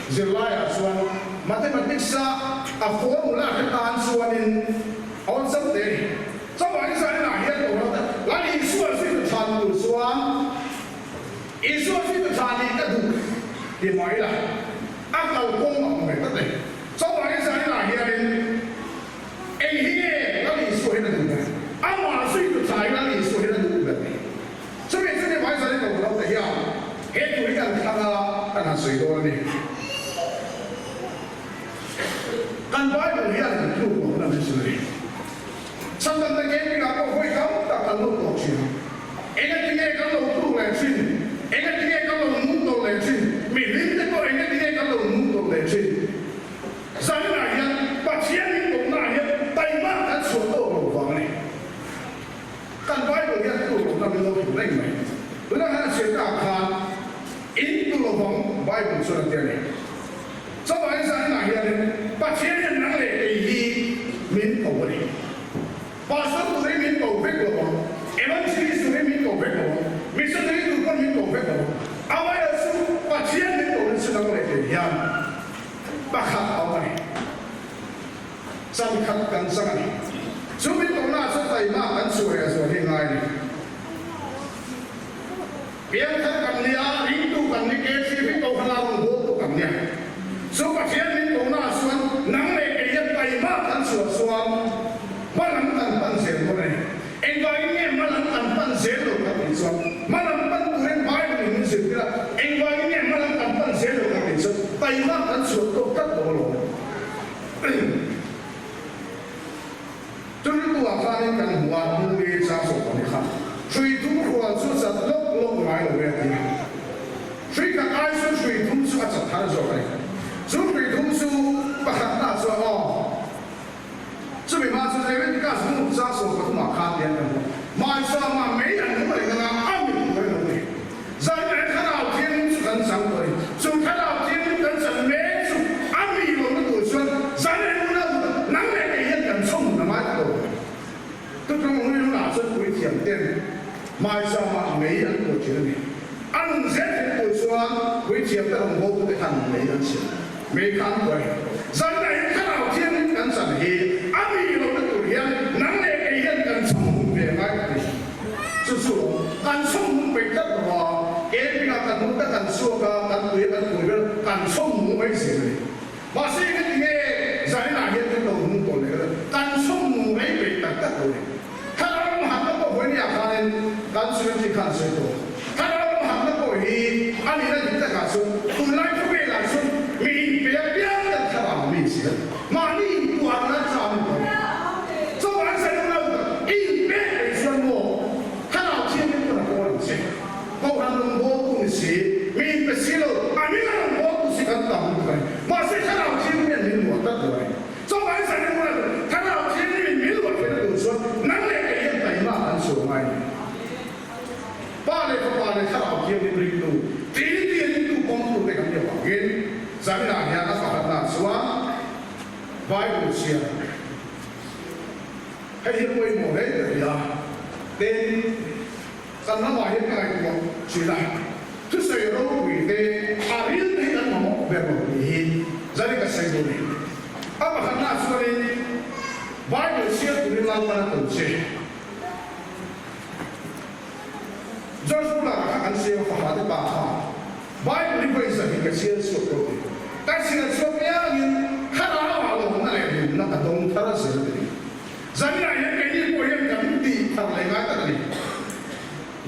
zirlaiah chuan Mathematics a a formula hre tan chuanin a awlsam te a ni. Chuvangin zaninah hian Kohhran Lal Isua zui tha tur chuan Isua zui tha nih ka duh ti mai la, a kalkawng a awm ve tlat e. Chuvangin zaninah hianin eng hi nge Lal Isua hian a duh ber? Amah zuitu thlaiin Lal Isua hian a duh ber ni. Chumi chu ni mai zanin lo lo te hian he thu hi kan thlang a, kan han sawi dawn a ni. Kan Bible hian tluk lohna min sawi a ni. Chhandamna camping ah pawh vawi tam tak kan lo tawh thin a. Engatinge kan lo tluk leh thin? Engatinge kan lo nung tawlh leh thin? Mihlim te pawh engatinge kan lo nung tawlh leh thin? Zaninah hian Pathian in tawhnaah hian taima kan chhuah tawk lo vang a ni. Kan Bible hian tluk lohna min lo hmu reng mai. Tunah hian a chhiat ah khan in tu lovang Bible chuan a ti a ni. Chuvangin zaninah hianin Pathian hian nang leh kei hi min ko a ni. Pastor tur hi min ko vek lo ang, Evangelist tur hi min ko vek lo ang, Missionary tur pawn min ko vek lo ang. Amaherawhchu Pathian min ko na chu nang leh kei hian pakhat a awm a ni. Chan khat kan chang a ni. Chu min ko na chu taima kan chhuah leh zual hi ngai a ni. Piangthar kan nia, ringtu kan ni, KCP Kohhran rawngbawltu kan nia. Chu Pathian min kohna ah chuan nang leh kei hian taima kan chhuah chuan hmalam kan pan zel dawn a ni. Engvangin nge hmalam kan pan zel lo kan tih chuan hmalam pan turin Bible in min zirtir a, engvangin nge hmalam kan pan zel lo kan tih chuan taima kan chhuah tawk tlat lo alawm. Chumi tuah khanin kan hmu a, Hnungli chang sawh pahnih kha hrui thum hrual chu chat lawk lawk ngai lo ve a ti a. Hrui khat ai chu hrui thum chu a chat thar zawk a ni. Chu hrui thum chu pakhat na chuan aw, chumi hma chu Leviticus hnu chang 13 ah khan tian kan hmu a, Hmaisama mei an hmu reng anga a mit hmu reng lo ni. Zan leh Thlarau Thianghlim chu kan chang tawh a ni. Chu Thlarau Thianghlim kan chan mek chu a mi lohna tur chuan zan leh hmun a duh nang leh kei hian kan chhawm hun a ngai ta lo. Tuthlawng hlui hunah chuan puithiam ten hmaizamah mei an tuah thin a ni. A nun zel thei tur chuan puithiam te rawn bawltute khan mei an chhiat mei kha an tuah a ni. Zan leh hian Thlarau Thianghlim kan chan hi a mi lohna tur hian nang leh kei hian kan chhawm hun ve a ngai ta ni. Chu chu kan chhawm hmung peih tlat lo a, camping ah kan hmu ta kan chhuak a, kan tui a kan tui vel kan chhawm hmung mai zel a ni. Mahse engati nge zaninah hian kan lo hmung tawh leh vel kan chhawm hmung mai peih tak tak lo ni. Thlarau ram hatna pawh vawinia khanin kan secretary khan a sawi tawh. Thlarau ram hatna pawh hi a nihna dik takah chuan tunlai khawvelah chuan mi inpe apiang kan thlarau mi zel. Mahni inpuahna chang ni tawh. Chuvang zai lo tak i inpek reng chuan maw Thlarau Thianghlim pawn a kawl ang che. Kohhran rawngbawltu ni si, mi inpe si lo, a hming a rawngbawltu si kan tam lutuk a ni. Mahse Thlarau Thianghlim hian min luah tlat lo a ni. Chuvang zai lo tak Thlarau Thianghlim in min luah theihna tur chuan. Zaninah hian a pakhatna chuan Bible chhiar hei hi a pawimawh hle ka ti a, tin, kan ramah hian ka ngaihtuah thin a, thusawi ropui te a ril te hi kan mamawh ber lo tih hi zanin ka sawi duh a ni. A pakhatna chuanin Bible chhiar turin Lalpan a tum che. George Bush-a kha kan siam a fapa te pa kha Bible hi vawi zahnih ka chhiar chhuak tawh ti. Ka chhiar chhuak piangin thlarau ah lawmna leh nunna ka dawng thar zel ti. Zaninah hian keini pawh hian kan tih thar leh ngai tak a ni.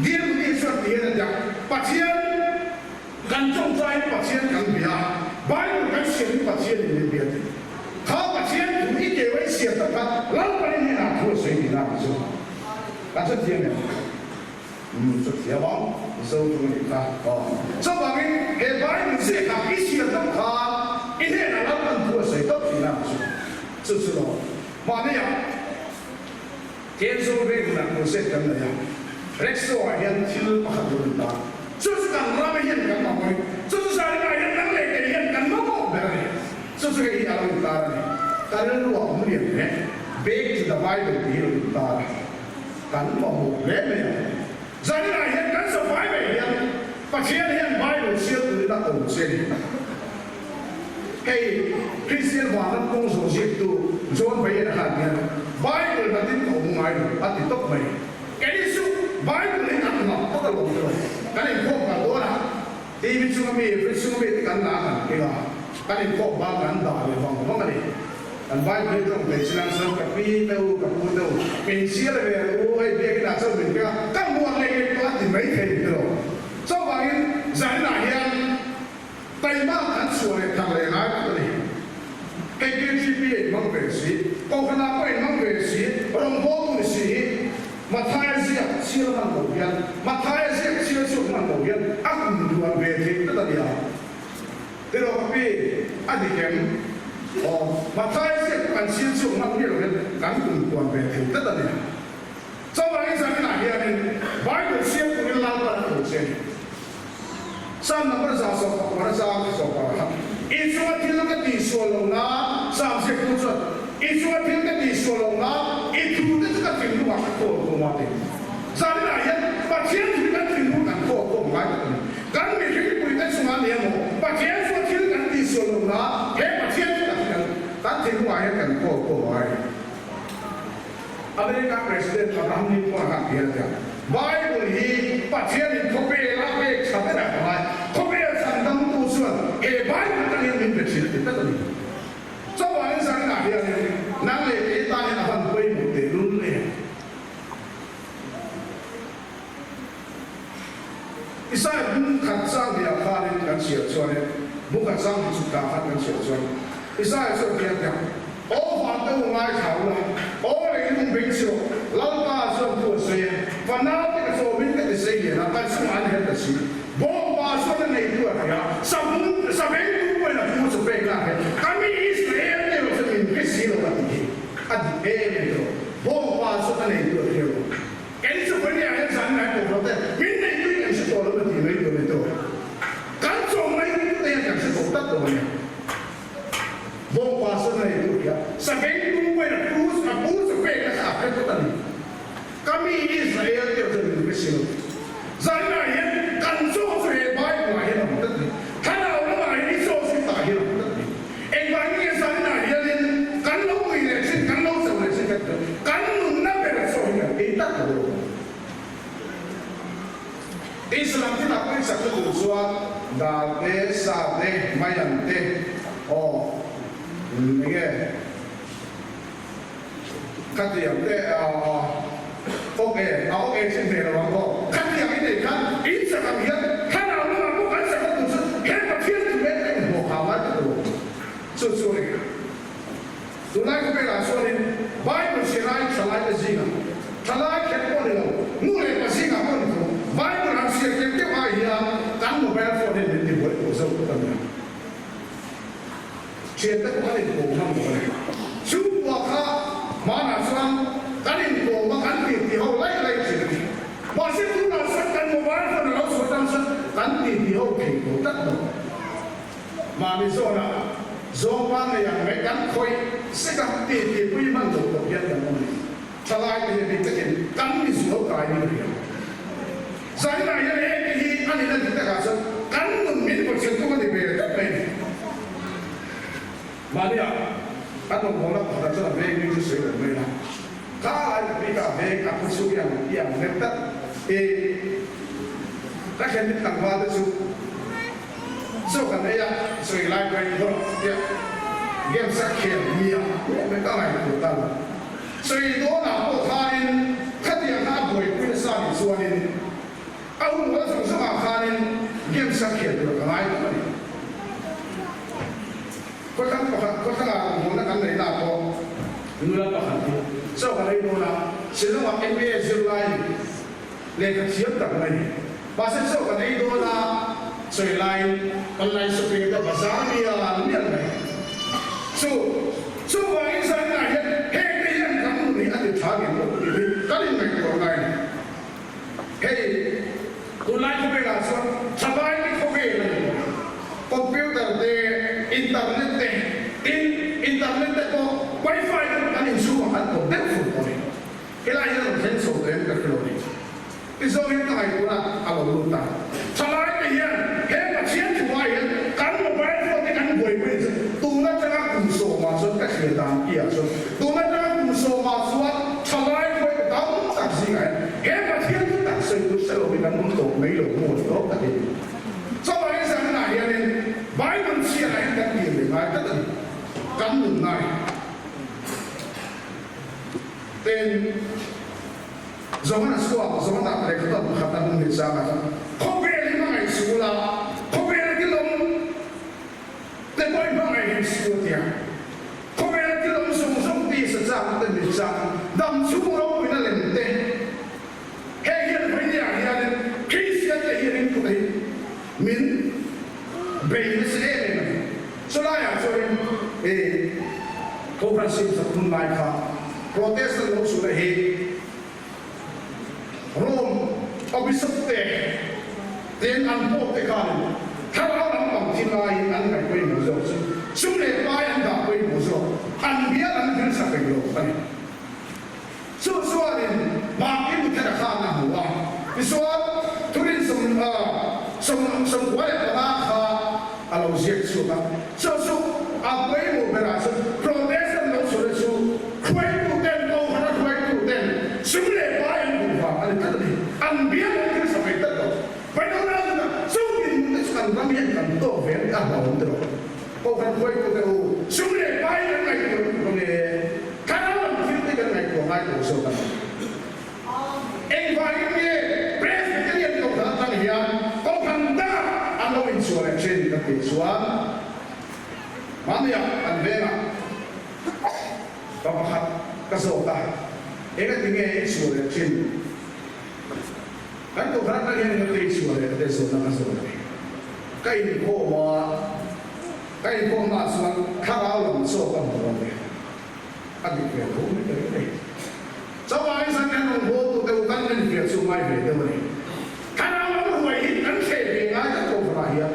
Diamudi chuan ti hian a ti a, Pathian kan tawngtaiin Pathian kan bia a, Bible kan siamin Pathian in min bia ti. Kha Pathian thu i keu a i siam tak kha Lalpanin hnenah thu a sawi tihna a ni chu. Kan hre thiam em? Umm chu thiam ang, Mizo ṭawng a nih kha. Aw. Chuvangin he Bible ziak ah i siam deuh khan i hnenah Lalpan thu a sawi tawp thin a chu chu chu lo. Mahni ah Thenzawl veng hunah crusade kan nei a, Rexo ah hian thil pakhat lo in ta. Chu chu kan ram hian kan mamawh in, chu chu Zarina hian kan leh kei hian kan mamawh ber a ni. Chu chu hei hi a lo in tar a ni. Ka rilru ah awm lian hle. Back to the Bible tih hi lo in tar a. Kan mamawh hle mai a. Zaninah hian kan safai mai hian Pathian hian Bible chhiar turin a ko che a ni. Hei Kristian vanram kawng zawh ziaktu John Bayer khan hian Bible natin ka awm ngai lo a ti tawp mai. Kei chu Bible hi kan ngah phawt a lawm tawh. Kan inkhawm kal dawn a, TV chunga mi, fridge chunga mi te kan la a kan keng a, kan inkhawm bang kan dah leh vang vang a ni. Kan Bible hi tawng thei chilang chuan ka pi te u, ka pu te u, min chhiar ve rawh u, hei biakin ah chuan min keng a, ka hmuh ang leh ngei pawh a ti mai thei ni tawh. Chuvangin zaninah hian taima kan chhuah leh thang leh ngai tak a ni. Hei KGP a inhmang ve si, Kohhranah pawh a inhmang ve si, rawngbawltu ni si hi Mathaia ziak chhiar hman lo hian, Mathaia ziak chhiar chhuak hman lo hian a kum duan ve thei tlat a nia. Tiraw ka pi, a dik em? Aw, Mathai ziak pawh kan chhir chhuak hman miah lo hian kan kumkuan ve thei tlat a ni. Chuvangin zaninah hianin Bible chhiar turin Lalpan a ko che a ni. Psalm number 119 a zang ka zawh par kha, I chunga thil ka tihsual lo nan, Psalm ziaktu chuan, I chunga thil ka tihsual lo nan, i thute chu ka thinlungah ka kawl khawm a ti. Zaninah hian Pathian thu hi kan thinlung kan kawl khawm ngai tak a ni. Kan mihringpui te chungah ni emaw, Pathian chuan thil kan tihsual lo na, he Pathian chu kan kan kan thinlungah hian kan kawl kawl ngai. America President Abraham Lincoln khan ti a tia, Bible hi Pathian in khawvel a pek tha ber a ka ngai, khawvel chhandamtu chuan he Bible atang hian min pe thin a ti tlat a ni. Chuvangin zaninah hianin nang leh kei tan hian a van pawimawh tehlul em? Isaiah bung khat chang hnih ah khanin kan chhiar chuanin, bung khat chang hnih chhuk tah khan kan chhiar chuan, Isaiah chuan ti a ti a, Aw vante u ngaithla ula, aw lei lung beng si rawh, Lalpa chuan thu a sawi a, fanaute ka chawmin ka ti sei lian a, ka chungah an her ta si. Bawngpa chuan a neitu a hria, savung, savengtu pawhin a pu chu pek lak hian, Ka mi Israel te erawh chuan min hre si lo a ti hi a dik em em tawh. Bawngpa chuan a neitu a hria lo. Kei chu vawi ah hian zan ngai tawh lo te, min nei tui kan hre tawh lo na tih mai tur a ni tawh. Kan chawm mai te hian kan hre tawh tlat lo a nia. Bawngpa chu a nei tur hi a, sabeng tum pawhin a pu a pu chu pek nasa a hre tlat a ni. Ka mi Israel te chuan min hre si lo. Zan ah hian kan chaw chu he Bible ah hian a awm tlat a ni. Thlarau lamah hian i chaw chu tah hian a awm tlat a ni. Engvangin nge zaninah hianin kan lo ui leh thin, kan lo cho leh thin kan ti lo. Kan nunna ber chaw hi kan ei tak lo lo. Islam thil ah pawhin sakna tur chuan dal te, sa te, maian te, aw enge khatiang te aw awk e, a awk e chin hmel lo ang aw. Khatiang i nei khan in sak ang hian thlarau lamah pawh kan sakna tur chu he Pathian thu mek a inhmuh kham lai tak lo. Chu chu a ni. Tunlai khawvelah chuanin Bible zirlai thalaite zingah, thalai kher pawh ni lo, nu leh pa zingah pawh ni tho, Bible han zir keuh keuh ai hian kan mobile phone hian min tibuai tawh zo tawh a nia. Thiante pawh kan inkawm ngam lo a ni. Chhungkua kha hmanah chuan kan inkawm a, kan titi ho laih laih thin a ni. Mahse tunah chuan kan mobile phone a lo chhuah tan chuan kan titi ho thei tawh tlat lo. Mahni zawnah zawng pangngai ang mai kan khawih sek a, ti ti pui hman lo tawp hian kan awm a ni. Thalai te hi bik takin kan mi zual kai ni ka hria. Zaninah hian heng te hi a nihna dik takah chuan kan nun min pawchhen tum a ni ve tlat mai a ni. Mahnia kan rawn haw lak pakhatah chuan a veng bik chu sawi lo mai la. Kha lai tak bikah a veng a khaw chhung iang iang hlep tlat e. Ka thlen bik tlangval te chu chaw kan ei a, sawi lai pawhin hawrh tiah games a khel miah miah mai ka ngaihtuah ta lo. Sawi dawnah pawh khanin khatiang kha a buaipui nasa nih chuanin a hun rual zawng zawngah khanin games a khel tur ka ngai tawh a ni. Khawthlang pakhat khawthlangah rawngbawlna kan neih na pawh nula pakhat hi chaw kan ei dawn a, Shillong-ah MBA zirlai lehkha thiam tak mai ni. Mahse chaw kan ei dawn a, sawi laiin online shopping ka bazar mial mial mai. Chu chuvangin zaninah hian heng te hian kan nun hi a ti tha ngei pawh tih hi kan inngaihtuah ngai a ni. Hei tunlai khawvelah chuan thalai te khawvel a ni tawh. Computer te, internet te, tin internet te pawh wifi te pawh kan inchhungah kan awm deuh fur tawh a ni. Helai hian rawn thleng chho tawh em ka hre lo a ni. Ti zawng hian ka ngaihtuahna a lo lut ta. Thalai te hian he Pathian thuah hian kan mobile phone te kan buaipui chu tun atanga kum sawmah chuan ka thlir dan piah chuan tun atanga kum sawmah chuan thalai khawi tam tak zingah hian he Pathian thu tak sawi tur hre lovin an awm tawh mai lo maw ni tawp ka ti. Chuvangin zanah hianin Bible chhiarah hian kan tir leh ngai tlat a ni. Kan nun ngai ten Johana chhuak, Johana lehkha tam pakhat a hmun ni chang a, Khawvel hi hmangaih suh ula, khawvel thil awm te pawh hi hmangaih hek suh a ti a. Khawvel thil awm zawng zawng ti sa chak te ni chang, dam chhung ropuina lem te, heng hian vawinia hianin Kristian te hi ringtu te hi min bei nasa em em a ni. Chulaiah chuanin i Kohhran Simsak hun lai kha Protestant lo chhuna hi Rome a bishop te ten an pope te khanin thlarau lampang thi laiin an ngaih pawimawh zawk chu sum leh pai an dah pawimawh zawk an bial an hrilhsak reng lo a ni. Chu chuanin Martin Luther-a khan a hmu a, tichuan thurin 95 kha a lo ziak chhuak a. Chu chu a pawimawh berah chuan Protestant lo chhuahna chu hruaituten, Kohhran hruaituten sum leh pai an duh vang a ni tlat a ni. An bial an thil sa ve tlat lo. Painona chuna chu dinhmun te chu kan ram hian kan tawk ve a ni a hlauhawm tawh. Kohhran hruaitute u, sum leh pai kan ngaihtuah lutuk ang e. Thlarau lam thil te kan ngaihtuah ngai tawh zawk a ni. Engvangin nge Presbyterian Kohhran atang hian Kohhran dangah an lo inchhuah leh thin ka tih chuan mahniah kan vengah pa pakhat ka zawt a, engati nge i chhuah leh thin? Kan Kohhran atang hian engati i chhuah leh te zawhna ka zawt a ni. Ka inkhawm a. Ka inkhawmnaah chuan thlarau lam chaw ka hmu lo ve. A dik ve tho mai ka ring a ni. Chuvangin zan hian rawn haw tute u kan en fiah chu ngai ve deuh a ni. Thlarau lam ruai hi kan thleh ve ngai tak tawh vangah hian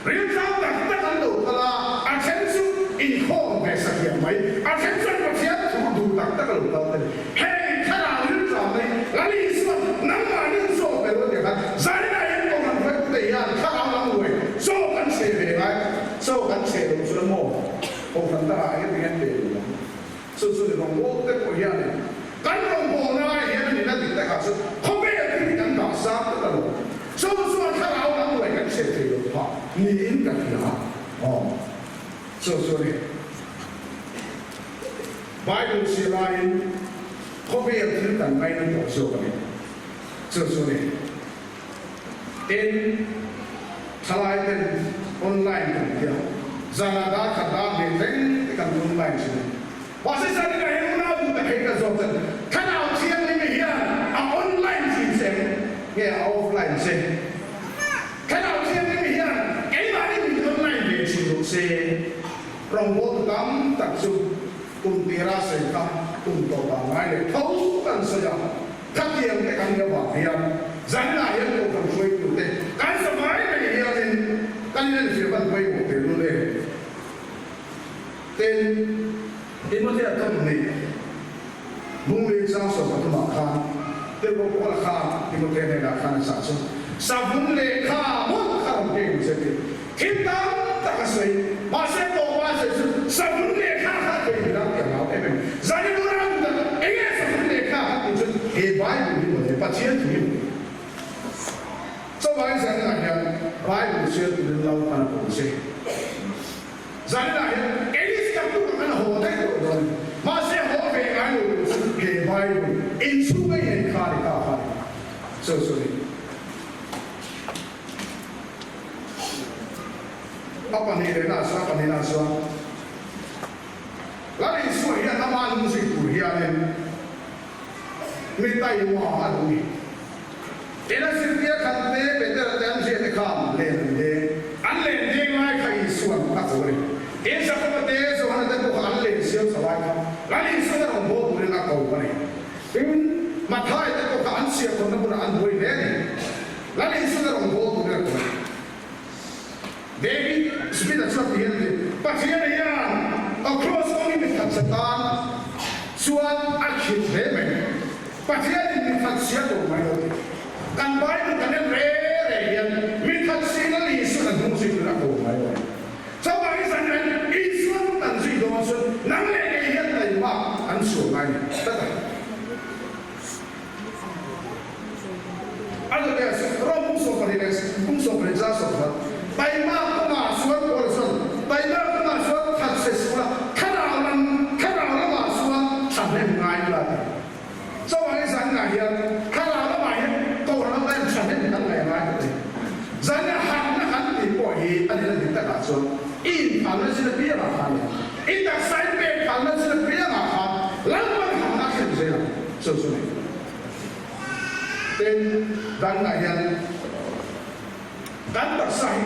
riltlang tak tak an lo kal a, a then chu inkhawm ve satliah mai, a then chuan Pathian thu duh tak tak a lo kal te ni. Heng thlarau riltlang mai Lali Isuan nangmahni chaw pe lo tia khan zaninah hian Kohhran hruaitute hian thlarau lam ruai chaw kan chhe ve ngai chaw kan chhe lo chuan maw Kohhran dangah hian eng pe lo ang chu chu ni rawngbâwl te pawh hianin kan rawngbâwlna ai hian a nihna dik takah chuan khawvel thil hi kan dah zar tlat a lo chu chuan thlarau lam ruai kan chhe thei lo phah niin ka hria aw chu chu ni. Bible chhiar laiin khawvel thil kan ngaina tawh zawk a ni. Chu chu ni. Tin, thalai ten online kan tia, zanah dar khat dar ve thleng te kan online thin a. Mahse zaninah hian unau duh ta phei ka zawk chuan Thlarau Thianghlim hian a online thin che em nge a offline che? Thlarau Thianghlim hian keimahni min online ve thin lo se. Rawngbawltu tam tak chu kum tira sawi kha kum tawpah ngai leh tho kan sawi a, khatiang te kan nia vang hian zaninah hian Kohhran hruaitute kan za mai mai hianin kan inenfiah van pawimawh tehlul em? Tin, Timothea thawmhnih Bungli chang 13 ah khan Tirhkoh Paula khan Timothea hnenah khan a chah chu, Savun lehkha mawlh kha rawn pek ang che tih thil tam tak a sawi. Mahse tawpa a sawi chu savun lehkha kha a thei tir a tih a hlau em em. Zanin ura a duh tak enge savun lehkha kha tih chu he Bible hi mawle, Pathian thu hi mawle. Chuvangin zaninah hian Bible chhiar turin Lalpan a pawm che. Zaninah hian Elis tak tuk ang an haw daih tawh dawn. Mahse haw ve ngai lo tur chu he Bible inchhung a inen kha ni ta kha ni. So sorry. A pahnihna chuan a pahnihna chuan Lal Isua hian ama lungzui tur hianin mi taima a duh ni. Ena zirtir khat te Petera te an hriat te khan len an deng. An len deng lai kha Isua'n a ko a ni. Tin, Jakoba te, Johana te pawh kha an len siam sa lai kha Lal Isua'n a rawn bawl turin a ko a ni. Tin, Mathai te pawh kha an chhiahkhawnna hmunah an buai hle a ni. Lal Isua'n a rawn bawl turin a ko a ni. David Smith-a chuan ti hian a ti, Pathian hian a kraws kawngin mi that sa tan chuan a khit hle mai. Pathianin mi that si a ko mai lo ti. Kan Bible kan en re re hian mi that si Lal Isuan a hnung zui turin a ko mai lo. Chuvangin zan hian Isuan kan zui dawn chuan nang leh kei hian taima kan chhuah ngai ni tlat a. A lo leh rawh pum 20 leh pum 20 za 10. Taima kawngah chuan pawl chuan taima kawngah chuan that che suh la, thlarau lam thlarau lamah chuan thahnem ngai ila ti. Chauhah hi zaninah hian thlarau lamah hian kohhran lamah hian thahnem kan ngaih a ngai ta thei. Zaninah harhna kan tih pawh hi a nihna dik takah chuan i inphalna zir apiangah khan leh i taksa in pek phalna zir apiangah khan Lalpan harhna a thlen zel ang. Chu chu ni. Tin, danah hian kan taksa hi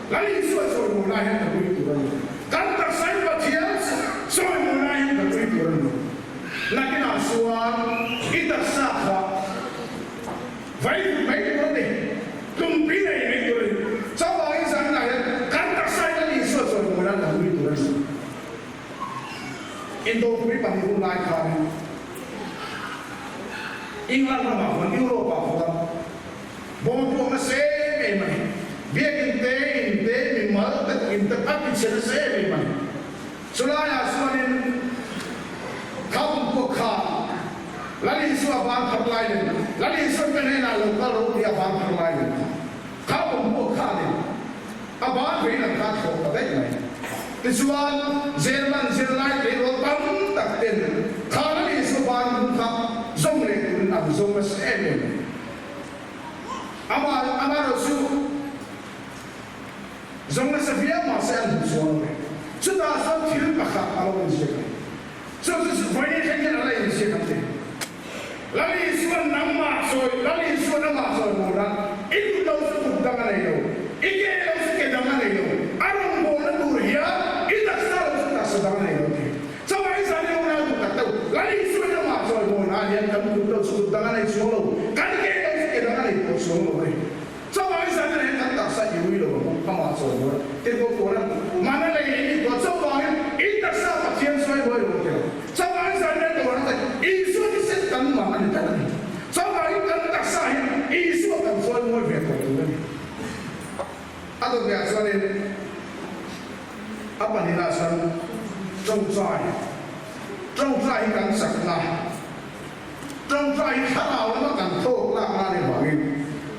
Lal Isua chawimawi lai hian ka pui tur a ni. Kan taksa hi Pathian chawimawi lai hian ka pui tur a ni. Nakinah chuan i taksa kha vai vut mai tur a ni, tumpi nei mai tur a ni. Chuvangin zanah hian kan taksa hi Lal Isua chawimawi lai ka pui tur a ni. Indopui pahnih hun lai khanin England ramah khuan Europe ah khuan bawm puak nasa em em a ni. Biakin te, in te, mimal te pawh in te a ti chhe nasa em em a ni. Chulaiah chuanin kha bawm puak kha Lal Isua ban phar lai lem, Lal Isua ka hnenah lo kal ro tih a ban phar lai lem kha, kha bawm puak khanin A ban vei lam kha thlawh ta daih mai. Tichuan, German zirlai tleirawl tam tak ten khan a nih chu ban bung kha zawm leh turin an zawm nasa em em a ni. Amah amaherawh chu zawm nasa viau mahse an hmu chuang lo ve. Chutah chuan thil pakhat a lo inziak a ni. Chu chu chu vawiin thleng hian a la inziak ang ti. Lal Isuan nangmah sawi, Lal Isuan amah sawi mawn a, i kut lo chu kut dang a nei lo, i ke lo chu ke dang a nei lo, a rawngbawlna tur hian i taksa lo chu taksa dang a nei lo ti. Chuvangin zan i lo nau duh tak deuh, Lal Isuan amah sawi mawn ah hian kan kut lo chu kut dang a nei chuang lo, kan ke lo chu ke dang a nei pawh chuang lo a ni. Chuvangin zan i hian kan taksa i ui lo ang, amah sawi mawn a, tirhkoh pawn a, Mana lei in i tuah chuvangin i taksa Pathian sawi mawi lo ti lo. Chuvangin Zariah dawrah te Isua thisen kan man a ni tlat a ni. Chuvangin kan taksa hi Isua kan chawi mawi ve tawh tur a ni. A dawtneh ah chuanin a pahnihna ah chuan tawngtai, tawngtai hi kan chakna, tawngtai hi thlarau lama kan thawk lakna a nih vangin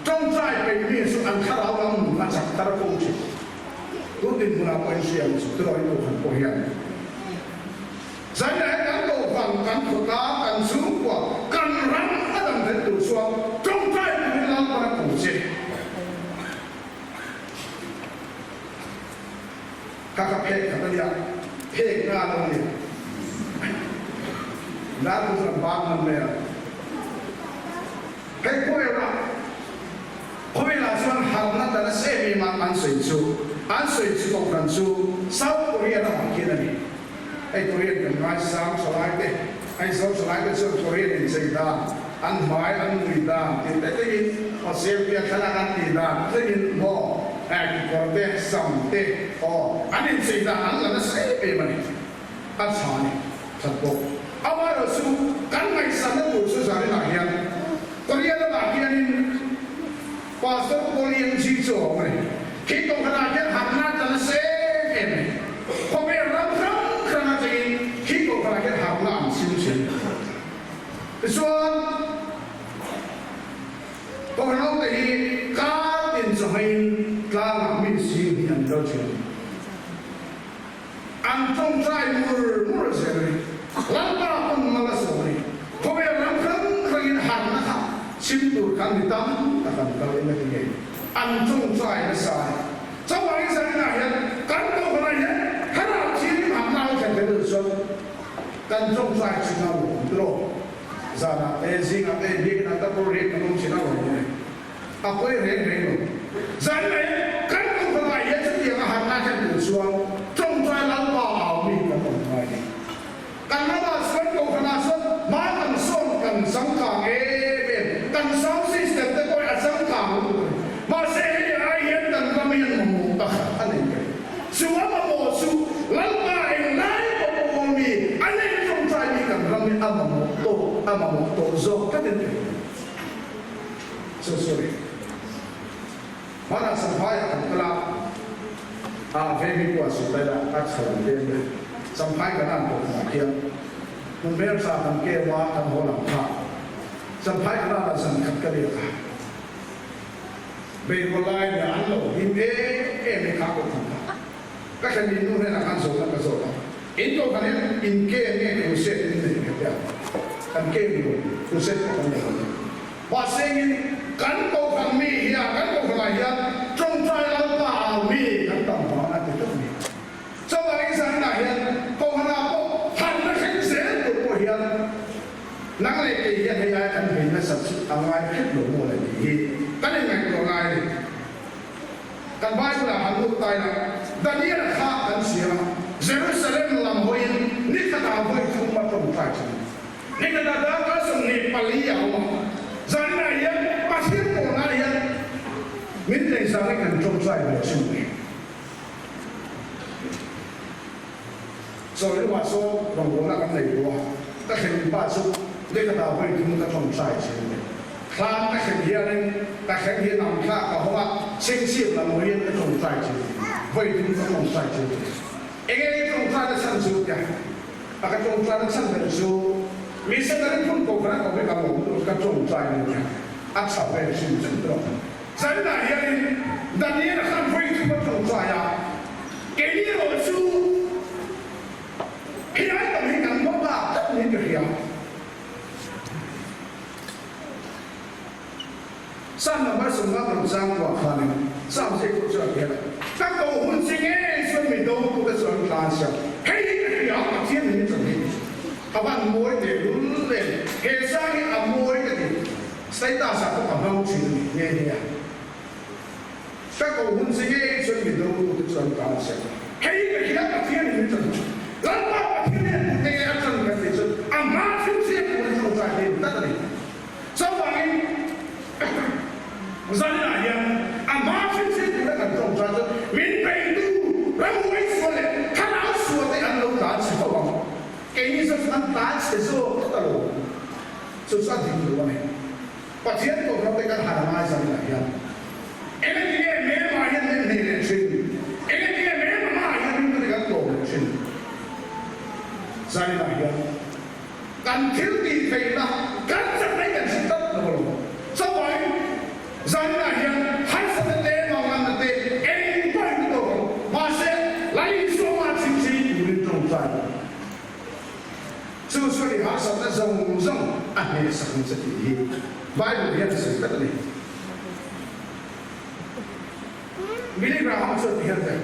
tawngtai peihmi chu an thlarau lam nun a chak tar fo thin. Tun dinhmunah pawh in hria ang chu tiraw in kohhran pawh hian. Zaina he kan kohhran, kan khawtlang, kan chhungkua, kan ram a dang then tur chuan tawngtai turin Lalpan a ko che. Ka ka phek khat a nia, phek nga lo a ni. Lalpan chuan ban man mai a. Hei khawvelah, khawvelah chuan harhna ta nasa em em a an sawi chu, an sawi chu kohhran chu South Korea ramah khian a ni. Hei Korean kan ngaisang thalai te, Aizawl thalai te chuan Korean inchei dan, an hmai an nui dan tih te thlengin, aw selfie a thlalak an tih dan thlengin maw? Kekawr te, sam te, aw, an inchei dan an la nasa em em a ni. A tha a ni, that bawk. Amaherawhchu, kan ngaihsanna tur chu zaninah hian Korea lamah hianin Pastor Paul Yang Ji chu a awm a ni. Khi kohhranah hian harhna a tla nasa em em a ni. Khawvel ram hrang hrang atangin khi kohhranah hian harhna an chim thin. Tichuan, Kohhranhote hi kar tin chawhmeiin tlangah mi sing hi an kal thin. An tawngtai mur mur zel a ni. Lalpa pawn mal a sawm a ni. Khawvel ram hrang hrangin harhna kha chim tur khan mi tam tak an kal eng a ti ngei. An tawngtai nasa a ni. Chuvangin zaninah hian kan kohhranah hian thlarau thianghlim harhna a lo thlen theih loh chuan kan tawngtai thin a lawm tiraw? Zanah te, zingah te, biakinah te pawh riak kan awm thin a lawm awm e. A pawi reng reng lo. Zan mai kan kohhranah hian chutiang a harhna thlen tur chuan tawngtai Lalpa au mi kan awm ngai ni. Kan ramah chuan kohhranah chuan hma kan sawn kan changkang em em, kan sound system te pawh hi a changkang lutuk a ni. Mahse hei ai hian kan ram hian mamawh pakhat a nei ve. Chu a mamawh chu Lalpa englai pawh pawh awm mi a nei tawngtai mi kan ram hi a mamawh tawh a mamawh tawh zawk tlat in ka hria. Chu chu ni. Hmanah Champhaiah kan kal a, a veng hi pawh a zut daih a, a tha lam te ania. Champhai kan an tawh hunah khian kum hmeltha kan keu a, kan haw lam kha Champhai kan an ah zan khat ka riak a. Beihkaw lai nia an lo hlim em em e kha ko khan kha. Ka thlen in nu hnenah khan zawhna ka zawt a, in ko khan hian in ke nge crusade in nei ka tia, kan ke lo crusade pawh kan nei lo. Mahse engin kan kohhran mi hian kan kohhranah hian tawngtai Lalpa au mi kan tam vang a ti tlat a ni. Chuvangin zaninah hian kohhranah pawh harhna thleng zel tur pawh hian Nang leh kei hian hei aia kan hmei nasat chu a ngai khet lo maw le tih hi kan inngaihtuah ngai a ni. Kan Bible ah han lut ta ila, Daniel kha kan chhiar a, Jerusalem lam hawiin ni khatah vawi thum a tawngtai thin. Ni khatah darkar 24 a awm a, zaninah hian Pathian pawhnah hian min nei zangin kan tawngtai ve thin a ni. Sawi lamah sawn rawngbawlna kan nei lo a, ka thlen pa chu lehkhatah vawi thum ka tawngtai thin a ni. Thlam ka thlen hianin ka thleng hi nam thla ka hawng a, chhengchhiat lam hawiin ka tawngtai thin a ni. Vawi thum ka tawngtai thin a ni. Enge i tawngtaina chhan chu tia a ka tawngtaina chhan ber chu missionary phun ko khan a ko hi ka lawm lutuk ka tawngtai a ni tia a tha ve hrim hrim tawh. Zanah hianin Daniel-a khan vawi thum a tawngtai a, keini erawh chu helai tam hi kan hma bak tlat niin ka hria. Psalm number 50 rawn chang kuah khanin Psalm ziaktu chuan ti hian a, Ka ko hun chi ngei chuan mi dotute chu an tlan siam. Hei hi ka hria, Pathian min chan hi a van mawi teh lul em, he chang hi a mawi ka ti. Status ah pawh ka hmang thin a ni nghe nghe a. Ka ko hun che ngei chuan mi dotute chu an tan siam a. Hei ka hria Pathian in min tan thin. Lalpa Pathian hian tute nge a tan kan tih chuan a hma thil chiang tur hi tawngtai thei tlat a ni. Chuvangin zaninah hian a hma thil chiang tura kan tawngtai chuan min beitu ramhuai sual leh thlarau sual te an lo tlan chhe fo ang. Keini zawk chu an tlan chhe zawk tlat a lo. Chu chu a dik lo a ni. Pathian kohhran te kan han ngai zan lah hian engati nge Mema hian min hneh leh thin? Engati nge Mema hmaah hian ringtu te kan tlawm leh thin? Zaninah hian kan thil tih theihna kan chakna hi kan hre tlat lo a lo. Chuvangin zaninah hian harsatna te, manganna te eng pawhin ka tawk ang. Mahse, Lal Isua mah chhipchhi turin tawngtai lo. Chu chu i harsatna zawng zawng a hnehsak ang che tih hi Bible hian a sawi tlat a ni. Billy Graham chuan ti hian a ti,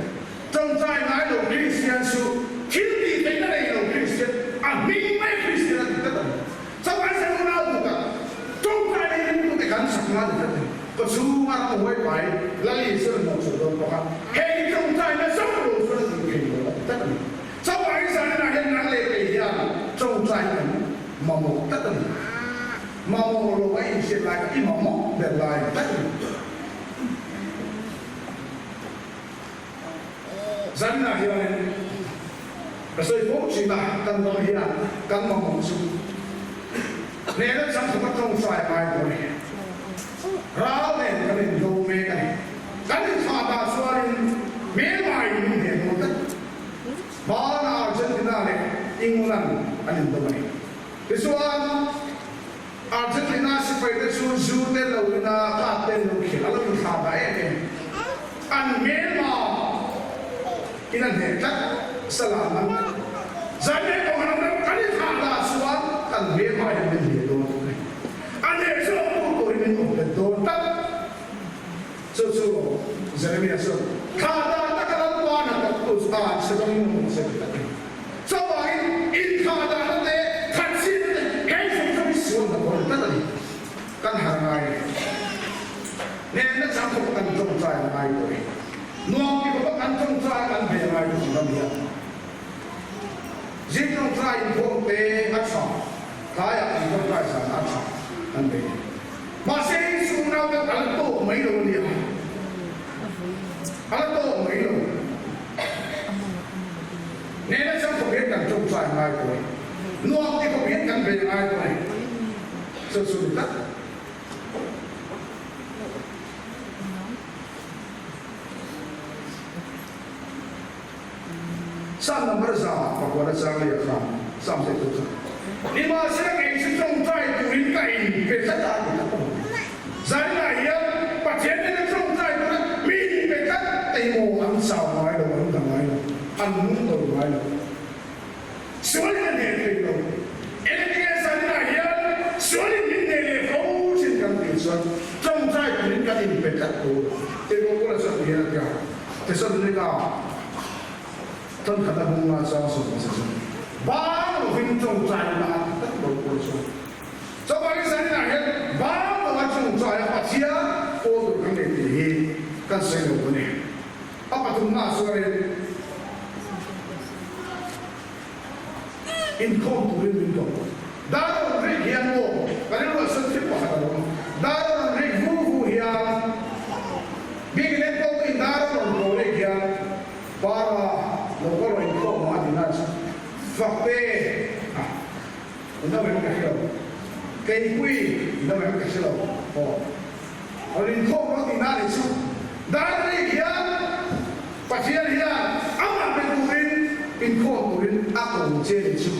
Tawngtai ngai lo Kristian chu thil tih theihna nei lo Kristian, a hming mai Kristian a ti tlat a ni. Chauhai sen unau duh tak, tawngtai nei ringtute kan chak ngai ni tlat a ni. Ka chhunga ram huai pai Lal Isua hnawh chhuah dawn bawk a, hei tawngtaina zawng lo chuan a tih thei lo a ti tlat a ni. Chauhai zaninah hian nang leh kei hian tawngtai kan mamawh tlat a ni. Mamawh lo a inhriat lai kha i mamawh ber lai tlat a ni. Zaninah hianin ka sawi fo thin a, kan ram hian kan mamawh chu hnehna chang khawpa tawngtai a ngai dawn a ni. Ral nen kan indo mek a ni. Kan inthah dah chuanin hmelmai in min hneh dawn tlat. Hmana Argentina leh England an indo a ni. Tichuan Argentina sipaite chu zu te lo ina kap te an lo khel a lo inthlah dah em em. An hmelma in a hneh tlat salah man tlat. Zaimei pawh han awm kan inthlah dah chuan kan hmelma hian min hneh dawn a ni. A hneh zawk tu turin min awm bet dawn tlat. Chu chu Jeremia chuan thla dan taka Lalpa hnathawk tu chu a chhe dawngin a hmu che ti tak a ni. Chuvangin inthlah dahna te, thatchhiatna te heng zawng zawng hi sual hnathawh a ni tlat a ni. Kan har ngai a ni. Hnenna chang khawpa kan tawngtai a ngai tawh e. Nuam ti khawpa kan tawngtai a kan ve a ngai tawh ang a nia. Zing tawngtai inkhawm te a tha, tlaiah kan tawngtai zan a tha kan ve. Mahse insum nau te a la tawk mai lo a nia, a la tawk mai lo. Nena chang khawp hian kan tawngtai ngai tawh e, nuam ti khawp hian kan bei ngai tawh e, chu chu ni tlat. Psalm number 109 chang leh kha Psalm zet chu Nimahsela kei chu tawngtai turin ka inpe tlat a ti tak a ni. Zaninah hian Pathian nena tawngtai tura mi inpe tlat te hi maw an chau ngai lo, an da ngai lo, an lungdawi ngai lo. Sualin a hneh thei lo. Engtinge zaninah hian sualin min hneh leh fo thin kan tih chuan tawngtai turin kan inpe tlat tur Tirhkoh Paula chuan ti hian a ti a. Thesalonika Ṭankhat a hung nga chuan sawm hmasa chu bang lovin ṭawngṭai ila a ti tak lo pawh chuan chuvangin zaninah hian bang lova ṭawngṭai a Pathian pawl tur kan nei tih hi kan sawi lo a ni. A pathumnaah chuanin inkhawm turin min ko. Dar a rawn rik hian maw kan inruah chuan thil pakhat a lo awm. Dar a rawn rik vu vu hian Biakin enkawltuin dar a rawn ko rik hian Para lo ka rawn inkhawm ang a ti na chu fak te a no em ka hre lo. Keipui no em ka hre lo aw. Rawn inkhawm rawh tih na ni chu dar a rik hian Pathian hian amah pe turin inkhawm turin a ko che ni chu.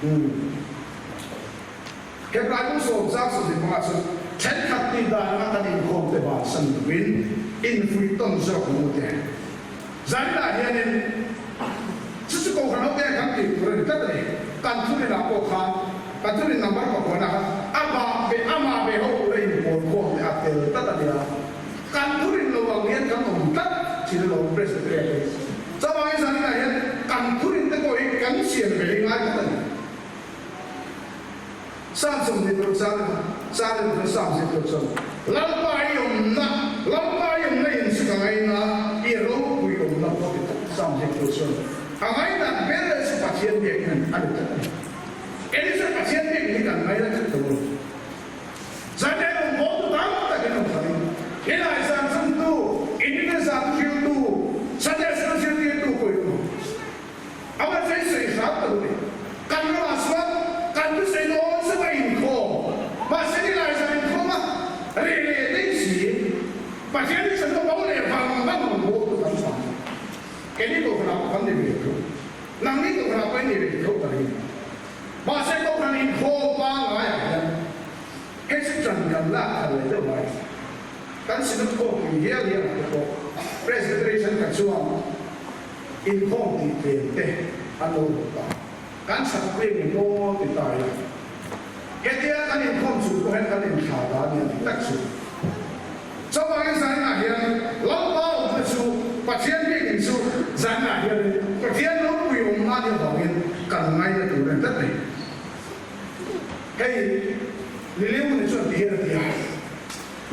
Umm. Hetlai lungsawm zang sawmhnih panga chuan thenkhat tih dan anga kan inkhawm te bansan lovin infuih tawn zawk ang u te. Zaninah hianin chu chu Kohhran hote kan tih tur a ni tlat a ni. Kan thurin ah pawh khan kan thurin number pakuana kha amah be amah be ho tura inpawl khawm te a tel tlat a nia. Kan thurin lo ang hian kan awm tlat thin alawm Presbyterian te hi. Chuvangin zaninah hian kan thurin te pawh hi kan siam ve hi ngai tlat a ni. Sam 20 chang chang leh pathum Sam zir tur chuan Lalpa i awmna, Lalpa i awmna in chu ka ngaina, i ropui awmna pawh ti tak Sam zir tur chuan a ngainat ber leh chu Pathian biakinn a ni tlat a ni. Kei chuan Pathian biakinn hi kan ngaina tlat lo a ni. Zan en awm bawl tu tam takin awm khatin Helai zan chungtu, Inrinna zan hriltu, Sunday School zirtirtu pawh in awm. Ama chei sawi hram ta lo ni. Kan ramah chuan kan thusawi dawn chu a inkhawm. Mahse nilai zan inkhawm a reh leh daih si. Pathian hi chuan bo leh vang vang ang bawk chu kan chhang a. Keini Kohhranah pawh kan ni ve tho. Nangni Kohhranah pawh i ni ve tho ka ring. Mahse Kohhran inkhawm pangaiah hian hei chu ṭan kan lak khalh leh deuh mai. Kan Synod khawmpui hial hian te pawh Presbytery thenkhat chuan Inkhawm tih tlem te an lo rawh ta. Kan chak pui nge maw ti ta ila. Hetia kan inkhawm chung pawh hian kan inthla ta a ni a ti tak chu. Chuvangin zaninah hian Lalpa awmna chu Pathian biakinn chu zaninah hianin Pathian ropui awmna a nih avangin kan ngaina tur a ni tlat mai. Hei Liliu ni chuan ti hian a ti a.